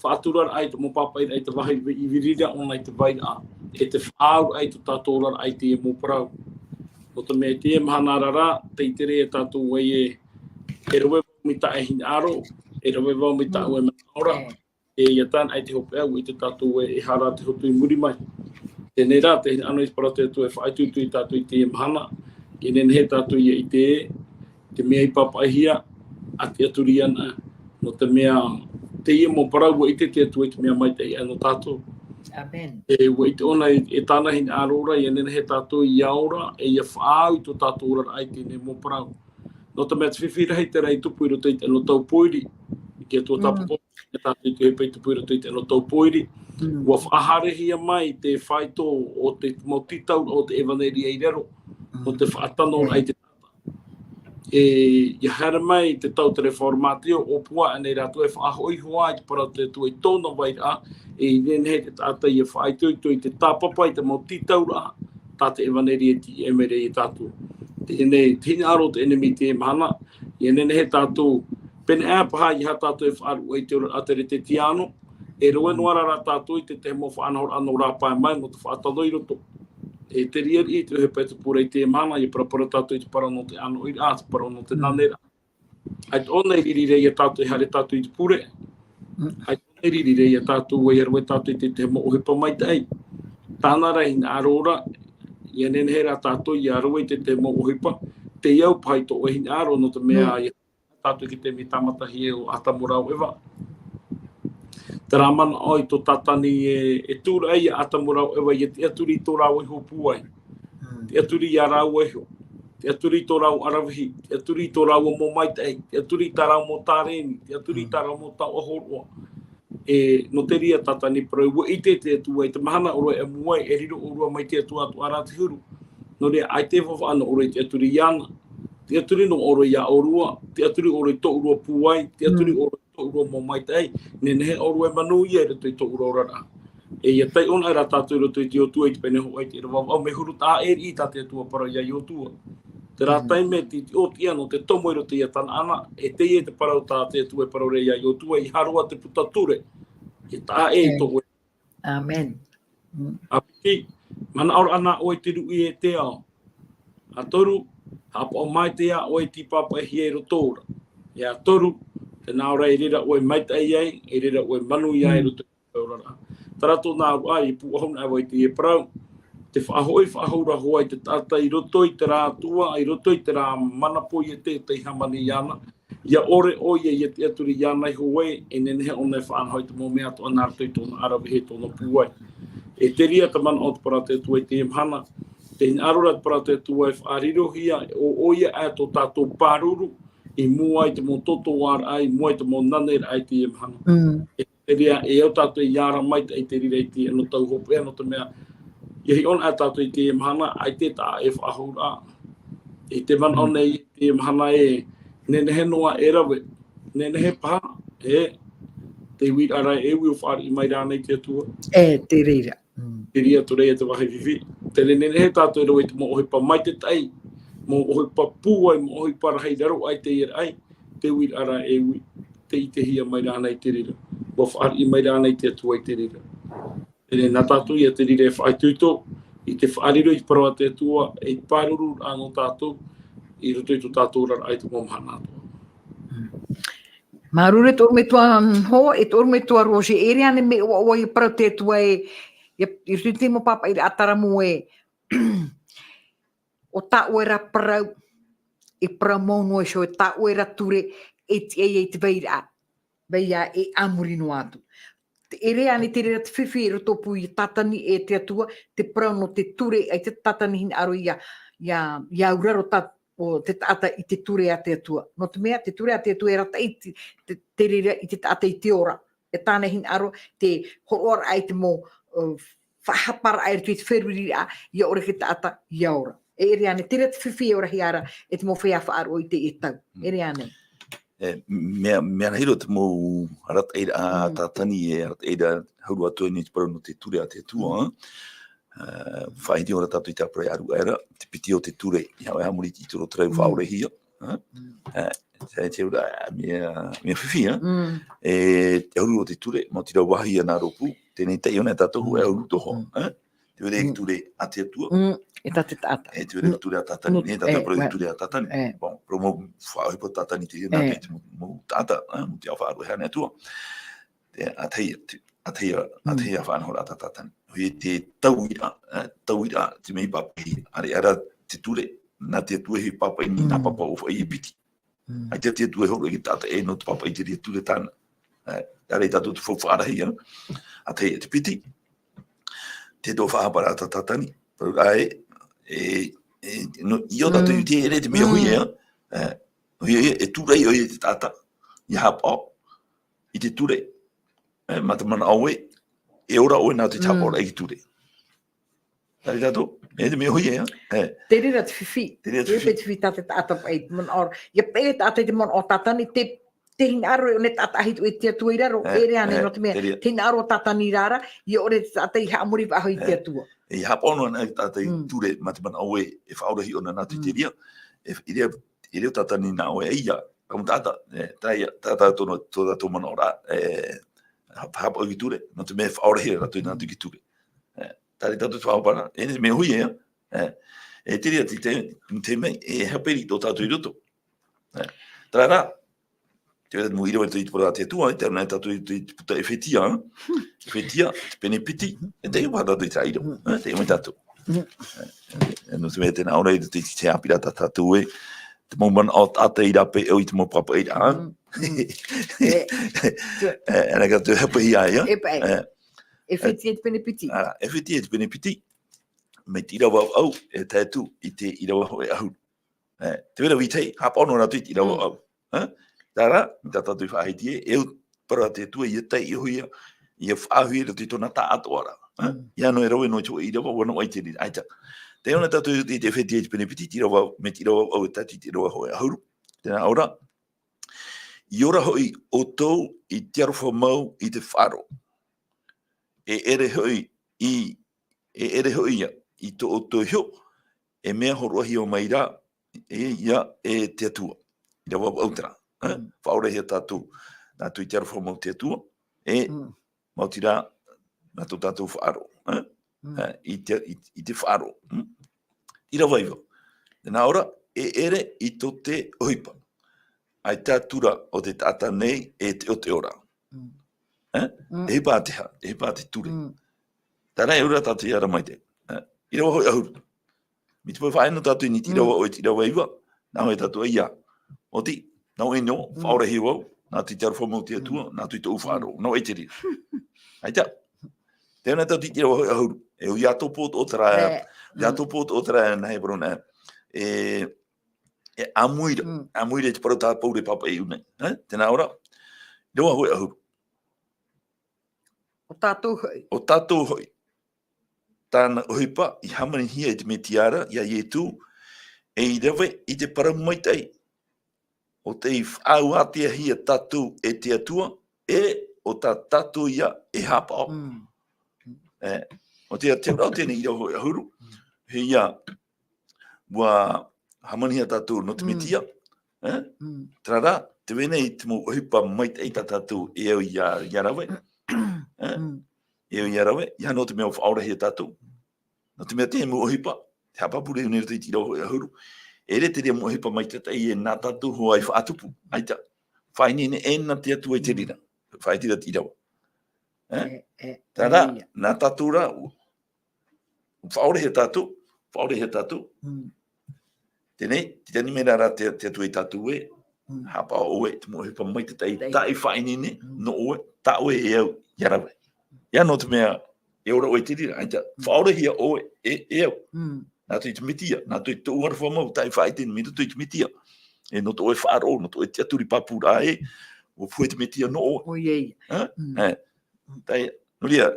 faʻaturaraʻa, i te mau pāpaʻiraʻa, i te vāhi i viriraʻa ʻōna i te vairaʻa, e te faʻaauraʻa i tō tātou oraraʻa i teie mau parau. Nō te mea i teie mahana ra, tē ʻite ra tātou ē, e rave vau mai tā e hinaʻaro, e rave vau mai tā ʻoe manaʻo ra, e ʻia tāna ai te hopeʻa, ʻua ʻite tātou ē, e aha rā te hotu i muri mai. Teie nei rā, te hinaʻaro i te parau a te Atua e faʻaitoito ia tātou i teie mahana, ʻia nehenehe tātou ʻia ʻite, te mea i pāpaʻihia, a tiʻaturi ana, nō te mea, teie mau parau ʻua ʻite te Atua i te mea maitaʻi nō tātou. Amen. E ʻua ʻite ʻōna e, e tāna hinaʻaro ra, ʻia nehenehe tātou ʻia ora, e ʻia faʻaau i tō tātou oraraʻa i teie nei mau parau. Nō te mea te fifi rahi terā i tupu i roto i te anotau pōiri, i te Atua tāpaʻo, e tātou i te ʻohipa i tupu i roto i te anotau pōiri. Mm. ʻUa faʻahaerehia mai te faito o te mau tītauraʻa o te ʻevaneria i raro, o te faʻatanoraʻa i te taʻata. E, ʻia haere mai te tau te reformatio, ʻōpua ānei rātou e faʻahoʻi hoʻi i te parau a te Atua i tōna vairaʻa, e ʻia nehenehe te taʻata ʻia faʻaitoito i te tāpapa i te mau tītauraʻa, tā te ʻevaneria i tiʻa mai ra ia tātou. Teie nei, te hinaʻaro o te ʻenemi i teie mahana, ʻia nehenehe tātou, pēneiaʻe paha ʻeiaha tātou e faʻaruʻe i te oraraʻa teretetiāno, e rave noa ra rā tātou i te tahi mau faʻanahoraʻa nō rāpae mai, nō te faʻatano i roto. E te reira i te ʻohipa e tupu ra i teie mahana, ʻia paraparau tātou i te parau nō te ʻānoʻiraʻa, te parau nō te naneraʻa. ʻAita ʻōna i riro ra ia tātou e haere tātou i te pure. ʻAita ʻōna i riro ra ia tātou e rave tātou i te tahi mau ʻohipa maitaʻi. Tāna rā hinaʻaro ra, ʻia nehenehe rā tātou ʻia rave i te tahi mau ʻohipa, tei au paha i tō ʻoe hinaʻaro nō te mea ʻia tātou i te taime tāmatahia o Atamu rāua Eva. Terā manaʻo i tō Tātani e, e tūraʻi ia Atamu rāua Eva, ʻia tiʻaturi i tō rāua iho pūai. Mm. Tiʻaturi ia rāua iho. Tiʻaturi i tō rāua ʻaravihi. Tiʻaturi i tō rāua mau maitaʻi. Tiʻaturi i tā rāua mau tārēni. Tiʻaturi i tā rāua mau taoʻa hōroʻa. E, nō te reira Tātani parau, ʻua ʻite te Atua i te mahana ʻōrua e ʻamu ai, e riro ʻōrua mai te Atua atoʻa rā te huru. Nō reira, ʻaita e faʻaʻano ʻōrua i tiʻaturi iāna. Tiʻaturi noa ʻōrua iā ʻōrua, tiʻaturi ʻōrua i tō ʻōrua pūai, tiʻaturi ʻōrua i tō ʻōrua mau maitaʻi, nehenehe ʻōrua e manuia i roto i tō ʻōrua oraraʻa. E ʻia taiʻo ana rā tātou i roto i te Iosua i te pene hōʻē i te ʻīrava vaʻu, mea huru taʻa ʻē riʻi tā te Atua parau iā Iosua. Terā taime te, te ʻōtiʻa nō te tomo i roto ia Tanaana, e teie te parau tā te Atua e parau ra iā Iosua, ʻeiaha roa te puta ture, e taʻa ʻē i tō ʻoe. Amen. Mm. ʻĀpiti, manaʻo ra ʻana ʻoe i te ruʻi e te ao. ʻA toru, haʻapaʻo maitaʻi ʻoe i te pāpaʻihia i roto ra. E ʻa toru, teie nei rā e reira ʻoe maitaʻi ai, e reira ʻoe manuia ai i roto i te oraraʻa. Terā tōna auraʻa, i pūʻohu na vau i teie parau. Te faʻahoʻi, faʻahou ra hoʻi te taʻata i roto i terā Atua, i roto i terā mana poiete tei hāmani iāna. ʻIa ʻore ʻoia ʻia tiʻaturi iāna iho ē, e nehenehe ʻōna e faʻanaho i te mau mea atoʻa nā roto i tōna ʻaravihi, tōna pūai. E te reira te manaʻo o te parau a te Atua i teie mahana. Tē hinaʻaro ra te parau a te Atua e faʻarirohia, ʻo, ʻoia ʻae tō tātou pāruru, i mua i te mau tōtōʻaraʻa, i mua i te mau naneraʻa i teie mahana. Mm. E te reira, e au tātou e ʻia ara maitaʻi i te reira i te anotau hopeʻa, nō te mea, ʻia hiʻo ana tātou i teie mahana, ʻaita e taʻa ʻē faʻahou ra. E te manaʻo nei i teie mahana e nehenehe noa e rave, nehenehe paha, e, te uiraʻa ra e ui ʻo fāriʻi mai rānei te Atua. E, te reira. Mm. Te reira atu ra ia te vāhi fifi. Tē nehenehe tātou e rave i te mau ʻohipa maitaʻi, mau ʻohipa pūai, mau ʻohipa rahi raro aʻe i teie raʻi, te uiraʻa ra e ui, tē ʻitehia mai rānei te reira. ʻUa fāriʻi mai rānei te Atua i te reira. Teie nei nā tātou ia te reira e faʻaitoito, i te faʻariro i te parau a te Atua, ei pāruru nō tātou, i roto i tō tātou oraraʻa i te mau mahana atoʻa. Māuruuru e tōʻu metua, mm, Hō, e tōʻu metua Roger, e ʻere ānei mea ʻoaʻoa i parau te Atua e, ia, i roto i te mau pāpaʻiraʻa tāramu e, ʻo tā ʻoe ra parau, e parau mau noa iho, e tā ʻoe ra ture, e tiʻa ia i te vairaʻa, vai ā e a muri noa atu. Te ʻere ānei te reira te fifi i rotopū ia Tātani e te Atua, te parau nō te ture, ʻaita Tātani hinaʻaro ia, ia, ia auraro tā, ʻo te taʻata i te ture a te Atua. Nō te mea, te ture a te Atua e arataʻi te, te, te reira i te taʻata i te ora. E tāna hinaʻaro te hōroʻaraʻa i te mau, ʻo, faʻahaparaʻa i roto i te feruriraʻa, ia ʻore te taʻata, ia ora. E ʻere ānei, te reira te fifi e orahia ra, e te mau feiā faʻaroʻo i teie tau. Mm. E ʻere ānei. E, mea, mea rahi roa te mau arataʻiraʻa a Mm. Tātani, e arataʻi ra, hau roa atu nei te parau nō te ture a te Atua, Mm. e, faʻaʻite ora tātou i te ʻāparahi ʻāruʻa ra, te piti o te ture, ia ʻoe a muri i te toro terau Mm. faʻaorahia, e? Mm. E, te, te ura, mea, mea fifi, e? Mm. E, te huru o te ture, maoti rā vāhi ana rōpū, teie nei taiʻo nei tātou, Mm. e huru toho, Mm. e? Te ʻoire Mm. ture a te Atua. Mm. E tā te taʻata. E te ʻoire Mm. ture a Tātani, Mm. e tā te E, ʻoire right. ture a Tātani. E. Bon, parau mau faʻaʻohipa Tātani te reira nā E. te, te mau, mau taʻata, e, mau te ao faʻaroʻo e haere Atua. Te, ʻa tahi, te, ʻa tahi, ʻa Mm. tahi faʻanahoraʻa tā Tātani. ʻOia te tauiraʻa, e, tauiraʻa, te mea i pāpaʻi, ʻareʻa rā te ture, nā te Atua e pāpaʻi nei nā Mm. pāpaʻi ʻōfaʻi e piti. Mm. ʻAita te Atua e hōroʻa i te taʻata ʻē nō te pāpaʻi i te reira ture tāna. E, ʻareʻa tātou te faufaʻa rahi, e. ʻA tahi, te piti. Te tō faʻahaparaʻa tā Tātani. Parau ra e, e, e, nō, i ʻō tātou Mm. i te ʻere te mea Mm. ʻōhie, e. E, ʻōhie, e tūraʻi ʻoia i te taʻata. Ia haʻapaʻo i te ture. E, mā te manaʻo ē, e ora ʻoe nā te Mm. haʻapaʻoraʻa i te ture. Tari tātou, e te mea ʻōhie, e. E. Te reira te fifi. Te reira te Te reira fifi. te fifi tā te taʻata paʻi, te manaʻo. Ia paʻi te taʻata i te manaʻo Tātani, te, te hinaʻaro e ʻō nei taʻata ʻahitu e te Atua i raro, E, e ʻere ānei e, nō te mea, te reira. te hinaʻaro Tātani rā ra, ia ʻore te taʻata i haʻamori faʻahou i te E. Atua. E haʻapaʻo noa ana te taʻata i Mm. ture, mā te manaʻo ē, e faʻaorahia ʻōna nā te Mm. te reira. E, i reira, i reira Tātani nā ʻoe ia, ka mau taʻata, e, tā ia, tā, tā tōna, tō tātou manaʻo ra, e, ha-, haʻapaʻo i te ture, nō te mea e faʻaorahia rātou nā te Mm. ki ture. E, tari tātou te faʻahaparaʻa, e, te mea ʻōhie, e, e, e te reira te, te, te mea, e haʻapiʻi tō tātou i roto. E, terā rā, te reira te mau ʻīrava i te parau a te Atua, e, te reira tātou i te, i te puta Efetia, e. Efetia, te pene piti, e te iwa tātou i te reira, e, te iwa tātou. Mm. E, e, nō te mea tēnā ora i te, te, te haʻapiʻiraʻa tā tātou ē, te mau manaʻo taʻata i rāpae i te mau pāpaʻiraʻa. Mm, mm. E, E, e, ana ka te haʻapiʻi ia, ia. E paʻi. E. Efetia te pene piti. Ā, Efetia te pene piti. Mai te ʻīrava ʻahu, e tae atu i te ʻīrava hōʻē ʻahuru. E, te vera vītei, haʻapaʻo noa rātou i te ʻīrava Mm. ʻahu. E? Terā, tā tātou i faʻahiti ē, e au parau a te Atua ia taiʻo ia, ia faʻaʻohipa i roto i tōna taʻatoʻaraʻa. E? Mm. Ia noa e rave noa i te hōʻē ʻīrava, ʻua noaʻa i te reira, ʻaita. Taiʻo na tātou i te Efetia i te pene piti, te ʻīrava, mai te ʻīrava ʻahu e tae atu i te ʻīrava hōʻē ʻahuru. Tēnā ora. I ora hoʻi ʻoutou i te aroha mau i te faʻaroʻo. E ʻere hoʻi i, e ʻere hoʻi ia, i tō ʻoutou iho, e mea hōroʻahia mai ra, e, ia, e te Atua. ʻĪrava ʻahu terā, e? Mm. Faʻaorahia tātou, nā tātou i te aroha mau te Atua, e, Mm. maoti rā, nā tō tātou faʻaroʻo, e? Mm. E, i te, i, i te faʻaroʻo, mm? ʻĪrava iva. Tēnā ora, e ʻere i tō te ʻohipa. ʻAita atu ra ʻo te taʻata nei e te, ʻo te ora. Mm. E? Mm. Te ʻohipa a te ha-, te ʻohipa a te ture. Mm. Terā e ora tātou i ara mai te. E? ʻĪrava hōʻē ʻahuru. Mai te peu faʻaea noa tātou i niʻa i te Mm. ʻīrava ʻahu e te ʻīrava iva, nā hea tātou ia. ʻOti, nā hea noa, Mm. faʻaorahia vau, nā tātou i te aroha mau te Atua, Mm. nā tātou i tōʻu faʻaroʻo, Mm. nā hea i te reira. ʻAita. Taiʻo na tātou i te ʻīrava hōʻē ʻahuru. E au ia tō pō tō terā, E. ia Mm. tō pō tō terā, nā hea parau na. E, e ʻāmuiraʻa, Mm. ʻāmuiraʻa i te parau tā Pauro e pāpaʻi i ʻō nei. E? Tēnā ora, ʻīrava hōʻē ʻahuru. ʻO tātou hoʻi. ʻO tātou hoʻi. Tāna ʻohipa i hāmanihia e te Metia ra, ia Ietu, ei rave i te parau maitaʻi. ʻO tei faʻaʻāteahia tātou e te Atua, e ʻo tā tātou ia e haʻapaʻo. Mm. E, ʻo te, te auraʻa o teie ʻīrava hōʻē ʻahuru, Mm. hei ia, ʻua hāmanihia tātou nō te Mm. Metia, e? Mm. Terā rā, tē vai nei te mau ʻohipa maitaʻi tā tātou e au ia, ia rave, e? Mm. E au ia rave, ia noa te mea ʻua faʻaorahia tātou. Nō te mea te mau ʻohipa, te haʻapāpū nei i roto i te ʻīrava hōʻē ʻahuru. E ʻere te reira mau ʻohipa maitaʻi e nā tātou hoʻi e faʻatupu. ʻAita, faʻaineine ʻē na te Atua i te reira. Faʻaʻite ra te ʻīrava. Eh? E, e, Terā, e, ia. Nā tātou rā, faʻaʻorehia tātou, faʻaʻorehia tātou. Mm. Teie, te ani mea rā te, te Atua ia tātou ē, Mm. haʻapaʻo ʻoe, te mau ʻohipa maitaʻi, Tai. taʻe faʻaineine, Mm. nō ʻoe, tā ʻoe e au, ʻia rave. ʻIa nō te mea, e ora ʻoe i te reira, ʻaita, Mm. faʻaʻorehia ʻoe, e, e au. Mm. Nā roto i te Mesia, nā roto i tō ʻoe aroha mau, taʻe faʻaʻite mai roto i te Mesia. E nō tō ʻoe faʻaroʻo, nō tō ʻoe tiʻaturi pāpūraʻa ē, ʻua pohe te Mesia nō ʻoe. ʻOia ia. Eh? Mm. Eh. Terā, nō reira,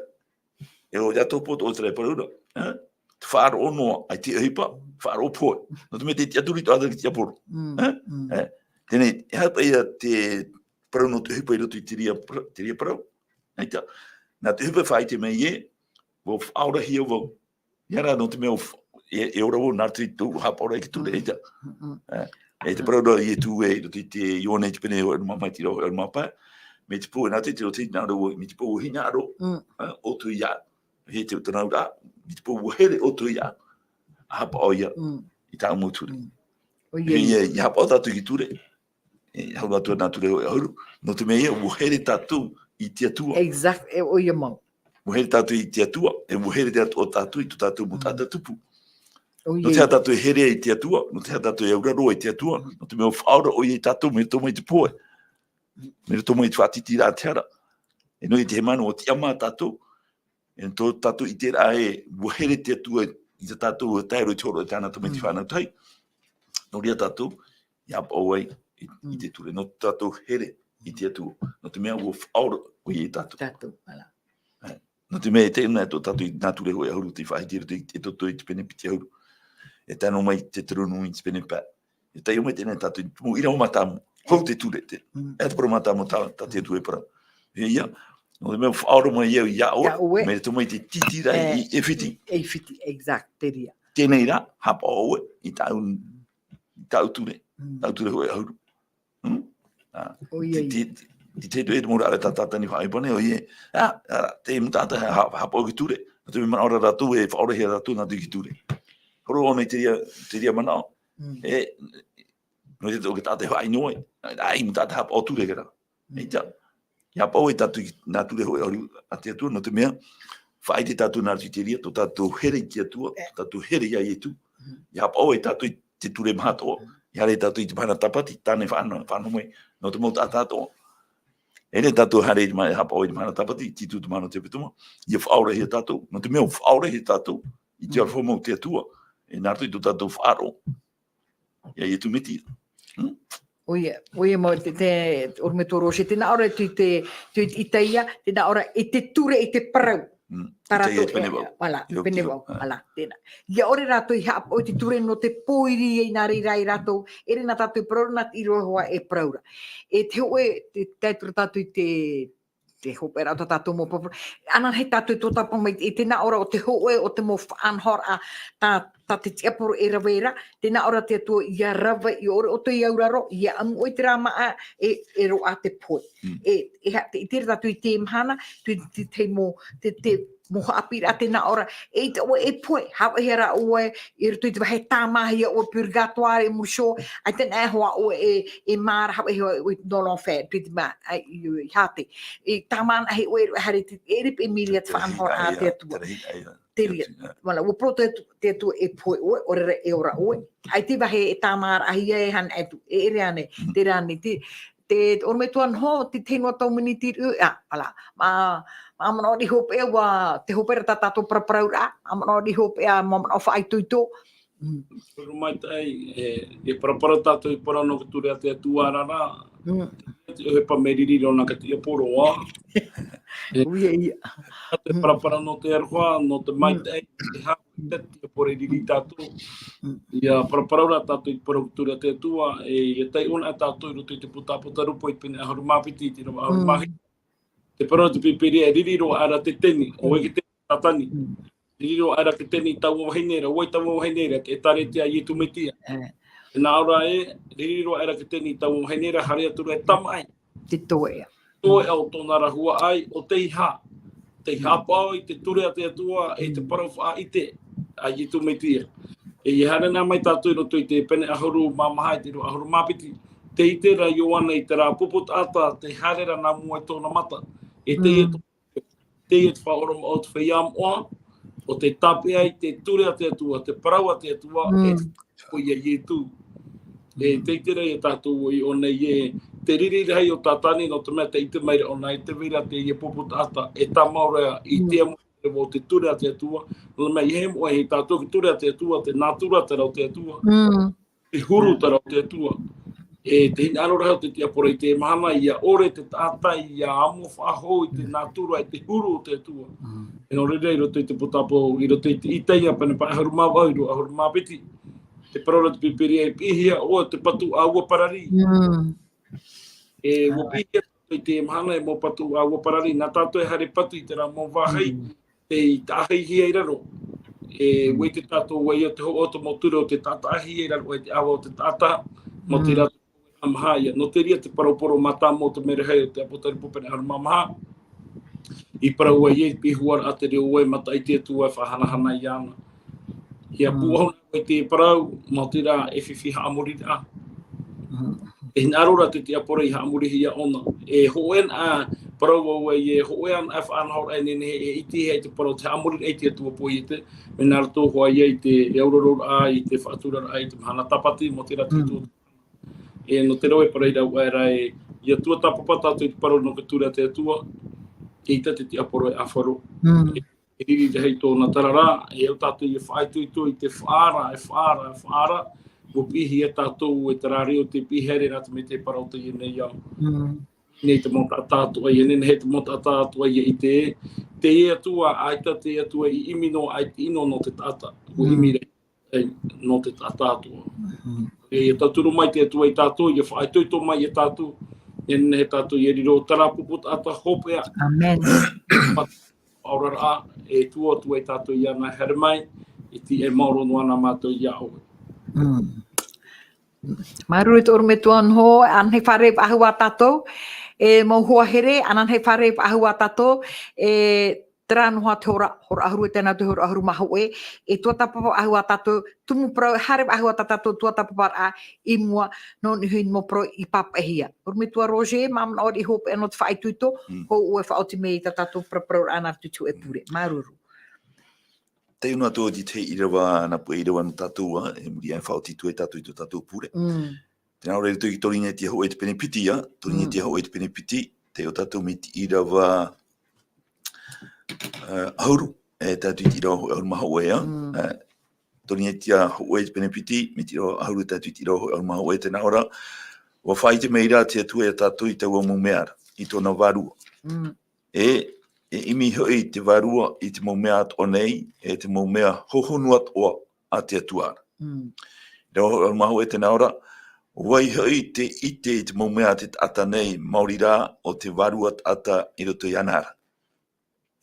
e ʻo ia tō pō tō ʻoe terā parau ra, eh? Te faʻaroʻo noa, ʻaita e ʻohipa, faʻaroʻo pohe. Nō te mea te tiʻaturi tō ʻoe tiʻa poro. Mm, Eh? mm. Eh? Teie, e aha paʻi ia te parau nō te ʻohipa i roto i te reira pra-, te reira parau? ʻAita. Nā te ʻohipa e faʻaʻite mai ē, ʻua faʻaorahia vau. ʻIa rā, nō te mea ʻua f-, e, e ora vau nā roto i tō haʻapaʻo ra i te ture, Mm. ʻaita. Mm, mm. Eh, e te parau ra Ietu ē, i roto i te Ioane i te pene hōʻē ʻahuru mā maha i te ʻīrava hōʻē ʻahuru mā pae. Mai te pō, nā roto i te roto i te hinaʻaro, mai te pō ʻua hinaʻaro, Mm. eh, ʻoutou ia, e te tōna auraʻa, mai te pō ʻua here ʻoutou ia, ʻa haʻapaʻo ia, Mm. i tāʻu mau ture. Mm. ʻOia ia. Ia, ia haʻapaʻo tātou i te ture. E, hau atu nā ture hōʻē ʻahuru. Nō te mea ia, ʻua here tātou i te Atua. Exact, e, ʻoia mau. ʻUa here tātou i te Atua, e ʻua here atoʻa tātou i tō tātou mau Mm. taʻata tupu. ʻOia Nō te ia. aha tātou e here i te Atua, nō te aha tātou e auraro i te Atua, Mm. nō te mea ʻua faʻaora ʻoia ia tātou, mai roto mai i te pohe. Mai roto mai i te faʻatītīraʻa a te hara. E nō te mea ʻua tiʻamā tātou, e nō tō tātou ʻiteraʻa ē, ʻua here te Atua i tā tātou e tae roa i te hōroʻa i tāna tamaiti Mm. fānau tahi. Nō reira tātou, ʻia haʻapaʻo ai i, i Mm. te ture. Nō tātou here i te Atua. Nō te mea ʻua faʻaora ʻoia ia tātou. Tātou, voilà. Eh, nō te mea e taiʻo na tō tātou i nā ture hōʻē ʻahuru tei faʻaʻite i roto i te, e toto i te pene piti ʻahuru. E tae noa mai Teuteronome i te pene pae. E taiʻo mai teie tātou i te mau ʻīrava mātāmua. Hou te ture, te, Mm. e te parau mātāmua tā, tā te Atua e parau. E ia, nō te mea ʻua faʻaora mai au iā ʻoe, Iā ʻoe. mai roto mai i te tītīraʻa Eh, i ʻAifiti. i ʻAifiti, exact, te reira. Teie rā, haʻapaʻo ʻoe i tāʻu, i tāʻu ture, Mm. tāʻu ture hōʻē ʻahuru. Hmm? Ah, ʻOia te, ia. te, te, te, te mau rā tā Tātani faʻaʻohipa nei, ʻoia, ah, ah, te mau taʻata ha-, ha-, haʻapaʻo i te ture. Nō te mea manaʻo ra rātou e faʻaorahia rātou nā roto i te ture. Horo ʻōna i te reira, te reira manaʻo. Mm. E, nō te, ʻo te taʻata e faʻaʻino ai. Ai, mau taʻata haʻapaʻo ture kē rā. Mm. ʻAita. ʻIa haʻapaʻo ai tātou i nā ture hōʻē ʻahuru a te Atua, nō te mea, faʻaʻite tātou nā roto i te reira, tō tātou here i te Atua, Eh. tō tātou here iā Ietu. Mm. ʻIa haʻapaʻo ai tātou i te ture maha atoʻa. Mm. ʻIa haere tātou i te mahana tāpati, tāna e faʻano-, faʻanoho mai, nō te mau taʻata atoʻa. E rave tātou haere i te ma-, haʻapaʻo i te mahana tāpati, Tito te mahana hepetoma, ʻia faʻaorahia tātou, nō te mea ʻua faʻaorahia tātou, i te Mm. aroha mau o te Atua, e nā roto i tō tātou faʻaroʻo. Iā Ietu Metia. Hmm? ʻOia, ʻoia mau te, te, ʻorometua Rose, tē nā ʻō ra atu i te, te, i Itaia, tē nā ʻō ra, i te ture, i te parau. Mm. Tā Itaia rātou, te pene vau. Voilà, Io, pene io, vau, ah. Voilà, tēnā. ʻIa ʻore rātou i haʻapaʻo i te ture nō te pōiri i nā reira ai rātou, e rave nā tātou e parau ra, nā te ʻīrava hoʻi e parau ra. E te hōʻē, te, te tae atu ra tātou i te, te hopeʻa ra o tā tātou mau pāpū. Ananahi tātou e tōtapa mai, i te nā ʻō ra o te hōʻē, o te mau faʻanahoraʻa, tā, tā te tiaporo e rave ra, tē nā ʻō ra te Atua ʻia rave, ʻia ʻore ʻoutou i auraro, ʻia ʻamu ʻoe i terā māʻa, e, e roaʻa te pohe. Mm. E, e ha-, te, ʻite ra tātou i te mahana, te, te, te mau, te, te mau haʻapiʻiraʻa tē nā ʻō ra, e ʻite ʻoe e pohe, haʻavāhia rā ʻoe, i roto i te vāhi e tāmāhia ʻoe purgatoire, e muri iho, ʻaita na e hoʻi ʻoe e, e maraʻa, haʻavāhia ʻoe nō l'enfer, te, te mā, ai, i, i hāte. E tāmā anaʻe ʻoe, e haere te, e ʻere paʻi e mīria te faʻanahoraʻa a te Atua. Te reira, voilà, ʻua parau te Atua, te Atua e pohe ʻoe, ʻaore rā e ora ʻoe. ʻAita te vāhi e tāmāraʻahia e haere atu, e ʻere ānei, Mm. terā ānei, te, te, ʻorometua noa, te tahi noa tau miniti, ah, voilà. Mā, mā manaʻo riʻi hopeʻa, ʻua, te hopeʻa ra tā tātou paraparauraʻa, mā manaʻo riʻi hopeʻa, mā manaʻo faʻaitoito. Mm. Parau maitaʻi, e, e parapara tātou i parau nō te ture a te Atua ra, Mm. te ʻohipa mea riri roa nā te tiaporo, ā. E, ʻOia ia. Tātou e Mm. parapara nō te aroha, nō te Mm. maitaʻi, e ha-, te tiaporo e riri tātou. Mm. ʻIa parapara ra tātou i parau ture a te Atua, e, ʻia taiʻo na tātou i roto i te Pūtaʻa Apotarupo i te pene ʻahuru mā piti, i te ʻīrava ʻahuru mā hitu. Mm. Te parau te Pīpīria, e riri roa aʻera te teni, ʻo Mm. ʻoe te teni, Tātani. Mm. Riri roa aʻera te teni i taua vahine ra, ʻo vai taua vahine ra, te ʻĒtārētia a Ietu Metia. Eh. Tē nā ʻō ra ē, riri roa aʻera te teni i taua vahine ra, haere atu ra e tamaʻi. Te toeʻa. Toeʻa o tōna ra huaʻai, ʻo tei hā. Tei Mm. haʻapaʻo i te ture a te Atua, e te Mm. parau faʻaʻite. a Iesu Mesia. E ia haere na mai tātou i roto i te pene ʻahuru mā maha i te ʻīrava ʻahuru mā piti. Tē ʻite ra Ioane i terā pupu taʻata, tē haere ra nā mua i tōna mata. E teie Mm. tō, teie te faʻaoromaʻi o te feiā moʻa, ʻo tē tāpeʻa i te ture a te Atua, te parau a te Atua, e Mm. te ko ia Iesu. E Mm. tē ʻite ra ia tātou i ʻō nei, e te riri rahi o Tātane, nō te mea tē ʻite mai ra ʻōna, e tē vai ra teie pupu taʻata, e tāmau ra i Mm. te amo o te ture a te Atua, nō te mea, i hea moʻa e tātou te ture a te Atua, te nātura terā o te Atua, Mm. te huru terā o te Atua. E te hinaʻaro rahi o te tiaporo i te mahana, ia ʻore te taʻata, ia amo faʻahou i te nātura, i te huru o te Atua. Mm. E nō reira, i roto i te pōtapō, i roto i te Isaia, pene pae ʻahuru mā vaʻu, ʻīrava ʻahuru mā piti. Te parau ra te Pīpīria, e piʻihia ʻoe te patu ʻāua parari. Mm. E, ua piʻihia i te mahana e mau patu ʻāua parari, nā tātou e haere patu i terā mau vāhi, Mm. tei taʻahihia i raro. E, Mm. ua ʻite tātou, ʻua ʻia te hoʻo te mau ture o te taʻataʻahia i raro i te ʻāua o te taʻata, mau te Mm. rā a maha ia. Nō te reira te parau poro mātāmua o te merahi o te ʻApotarupo pene ʻahuru mā maha. I parau ai e piʻihia ra te reo e mataʻi te Atua e faʻahanahana iāna. Ia Mm. pūʻohu na koe i te parau, mau te rā e fifi haʻamoriraʻa. Mm. E hinaʻaro ra te tiaporo i haʻamorihia ʻōna. E hōʻē na parau vau ai, e hōʻē na faʻanahoraʻa e nehenehe e ʻitehia i te parau te haʻamoriraʻa i te Atua pō i te, mea nā roto hoʻi ia i te, e auraro ra, i te faʻaturaraʻa, i te mahana tāpati, mau te rā te Mm. Atua. E nō te reo e parau ra ʻoe ra e, ia tuatāpapa tātou i te parau nō te ture a te Atua, e ʻita te tiaporo e ʻāfaro. Mm. E, e riri rahi tōna tarara, e au tātou ia faʻaitoito i te faʻaara, e faʻaara, e faʻaara, ʻua piʻihia tātou e terā reo tei piʻi haere ra te mea tē parau atu ia nei au. Mm. Nei te mau taʻata atoʻa, ia nehenehe te mau taʻata atoʻa ia ʻite, teie Atua, ʻaita te Atua i ʻimi noa, ʻaita i ʻino nō te taʻata, ʻua Mm. ʻimi ra. Ei, nō te taʻata atoʻa. Mm. E, ia tauturu mai te Atua ia tātou, ia faʻaitoito mai ia tātou, e nehenehe tātou ia riro terā pupu taʻata hopeʻa. Amen. Auraraʻa, e tuatua ia tātou iāna e haere mai, e tiʻa e maoro noa na mātou ia ʻoe. Mm. Māuruuru i te ʻorometua Noho, anaʻe fārerei faʻahou ā tātou, e mau hoa here, anaʻe fārerei faʻahou ā tātou, e terā noa te hora, hora ʻahuru e teie nei te hora ʻahuru mā hōʻē, e tuatāpapa faʻahou ā tātou, tumu parau, haere faʻahou ā tātou, tuatāpaparaʻa i mua, nō niʻa i te mau parau i pāpaʻihia. ʻOrometua Roger, māmāna ʻoe i hopeʻa nō te faʻaitoito, Mm. hou ʻoe e faʻaoti mai i tā tātou paraparau ra nā roto i te hōʻē pure. Māuruuru. Tei ʻō atu i te ʻīrava, nā puʻe ʻīrava nō tātou, ā, e muri aʻe faʻaoti atu ai tātou i tō tātou pure. Mm. Tēnā ʻoe i roto i Torinetia hōʻē te pene piti, ā, Torinetia Mm. hōʻē te pene piti, tei ʻō tātou mai te ʻīrava, ā, ʻahuru, e tae atu i te ʻīrava ʻahuru mā hōʻē, ā. Mm. Ā, Torinetia hōʻē te pene piti, mai te ʻīrava ʻahuru e tae atu i te ʻīrava ʻahuru mā hōʻē, tēnā ʻoe ra, ʻua faʻaʻite mai ra te Atua ia tātou i taua mau mea ra, i tōna vārua. Mm. E, e ʻimi hoʻi te vārua i te mau mea atoʻa nei, e te mau mea hohonu atoʻa a te Atua ra. Mm. Reo, ʻahuru mā hōʻē tēnā ʻoe ra, ʻo vai hoʻi te ʻite i te mau mea a te taʻata nei, maori rā ʻo te vārua taʻata i roto iāna ra.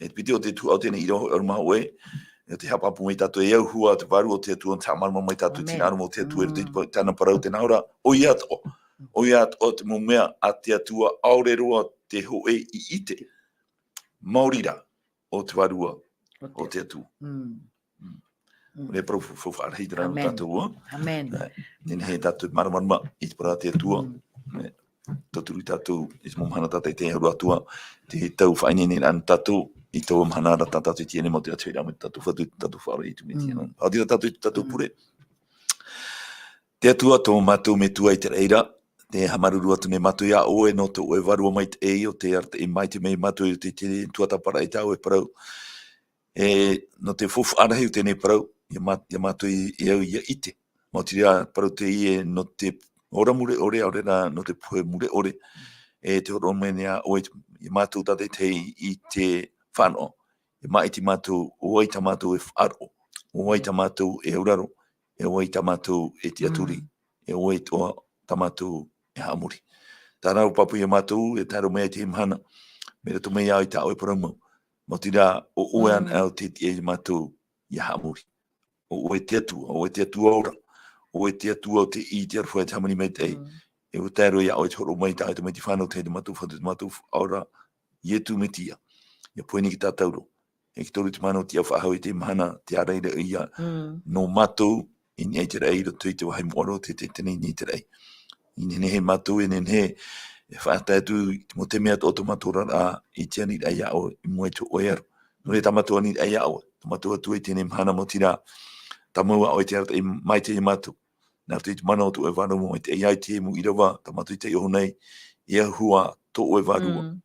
E te piti o te tuhaʻa o teie nei ʻīrava ʻahuru mā hōʻē, e te haʻapāpū mai tātou e au hua te vārua o te Atua, te haʻamāramarama mai tātou i te Amen. hinaʻaro mau o te Atua i roto i te Mm. pa-, tāna parau tēnā ʻoe ra, ʻoia atoʻa, ʻoia atoʻa te mau mea a te Atua, ʻaore roa te hōʻē i ʻite. Maori rā, ʻo te vārua, O te o te Atua. Mm. Mm. Mm. Ua parau fa-, fa-, faʻarahi terā nō Amen. tātou, ā. Amen. Ā, nehenehe tātou e māramarama i te parau a te Atua. Mm. Ā, tauturu tātou, i te mau mahana tātaʻitahi e huru atu ā, te tau faʻaineine ra nō tātou, i taua mahana ra tā tātou i teie nei mau te atu i rā mai tātou Fatu, tātou Faʻaora Iesu Mesia. Mm. Faʻaoti tātou i tō tātou Mm. pure. Te Atua, tō mātou Metua i te raʻi ra, tē haʻamāuruuru atu nei mātou iā ʻoe, nō tō ʻoe vārua maitaʻi, ʻo tē arataʻi maitaʻi mai mātou i te, te tuatāpaparaʻa i tā ʻoe parau. E, nō te faufaʻa rahi o teie parau, ia mā-, ia mātou i, i au ia ʻite. Maoti rā, parau teie nō te ora mure ʻore, ʻaore rā, nō te pohe mure ʻore. E te hōroʻa mai nei ā ʻoe, ia mātou tātaʻitahi i te fānaʻo. E maʻiti mātou, ʻo vai tā mātou e faʻaroʻo. ʻO vai tā mātou e auraro. E ʻo vai tā mātou e tiʻaturi. Mm. E ʻo vai atoʻa tā mātou e haʻamori. Terā pāpū ia mātou, e tae roa mai i teie mahana. Mea roto mai ā i tā ʻoe parau mau. Maoti rā, ʻo ʻoe Mm. anaʻe ʻo tē tiʻa ia mātou ia haʻamori. ʻO ʻoe te Atua, ʻo ʻoe te Atua ora. ʻO ʻoe te Atua o te ʻī, te aroha, te hāmani maitaʻi. Mm. E ʻua tae roa iā ʻoe te hōroʻa mai, tā ʻoe tamaiti fānau, te, te mātou Fatu, te mātou Faʻaora, Iesu Mesia. Ia pohe nei ki tātou ra. E ki toru te mahana o te faʻahou i te mahana, te ārai raʻa ia. Mm. Nō mātou, i niʻa i te raʻi, i roto i te vāhi moʻa roa, te, te, te nei nei te raʻi. I nehenehe mātou, e nehenehe, e faʻatae atu, i te mau taime atoʻa tō mātou oraraʻa, i te aniraʻa iā ʻoe, i mua i tō ʻoe aro. Nō reira tā mātou aniraʻa iā ʻoe, tō mātou Atua i teie mahana maoti rā, tāmau ā ʻoe te arataʻi maitaʻi iā mātou. Nā roto i te mana o tō ʻoe Vārua Maitaʻi, ʻaita e mau ʻīrava, tā mātou i taiʻo nei, e ahua tō ʻoe Vārua. Mm.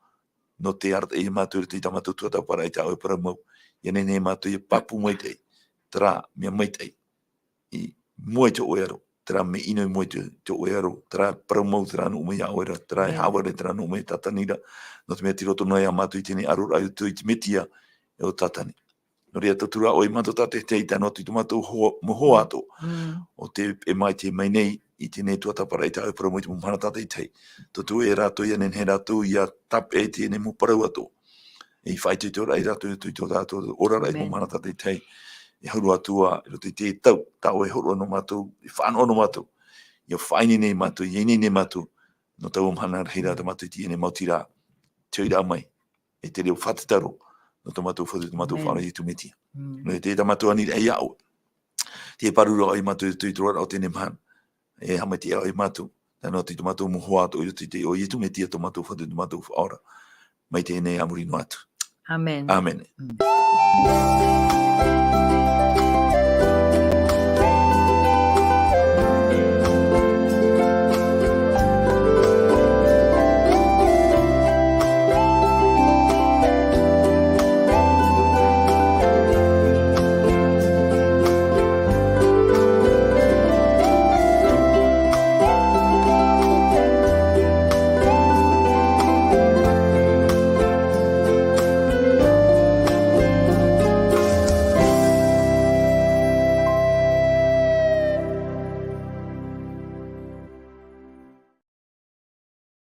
Nō te arataʻi iā mātou i roto i tā mātou tuatāpaparaʻa i tā ʻoe parau mau. ʻIa nehenehe mātou ʻia pāpū maitaʻi, terā mea maitaʻi i mua i tō ʻoe aro, terā mea ʻino i mua i tō, tō ʻoe aro, terā parau mau, terā nō ʻoe iā ʻoe ra, terā e Amen. Hāvare, terā nō ʻoe Tātani ra, nō te mea tei roto noa iā mātou i teie nei aroraʻa i roto i te Metia, e ʻo Tātani. Nō reira, tauturu ā ʻoe iā mātou tātaʻitahi, tae noa atu i tō mātou hoa-, mau hoa atoʻa. Mm. ʻO tē peʻe mai, tē mai nei, i teie nei tuatāpaparaʻa i tā ʻoe parau mau i te mau mahana tātaʻitahi. Tauturu e rātou, ʻia nehenehe rātou ʻia tāpeʻa i teie nei mau parau atoʻa. E faʻaitoitoraʻa ia rātou i tō, i tō rātou oraraʻa i te mau Amen. Mahana tātaʻitahi. E huru atu ā, i roto i te tau, tā ʻoe e hōroʻa nō mātou, e faʻanaho nō mātou. ʻIa faʻaineine nei mātou, ʻia ineine nei mātou, nō taua mahana rahi rā, Mm. tā mātou i teie nei maoti rā, te hoʻiraʻa mai. E te reo fātata roa, nō tō mātou Fatu, tō mātou Amen. Faʻaora Iesu Metia. Mm. Nō te tā mātou aniraʻa iā ʻoe. Tē pāruru ai mātou i roto i te roaraʻa o teie nei mahana. E haʻamaitaʻi ai mātou. Tae noa atu i tō mātou mau hoa atoʻa i roto i te iʻoa o Iesu Metia tō mātou Fatu, tō mātou Faʻaora. Mai teie nei a muri noa atu. Amen. Amen. Mm.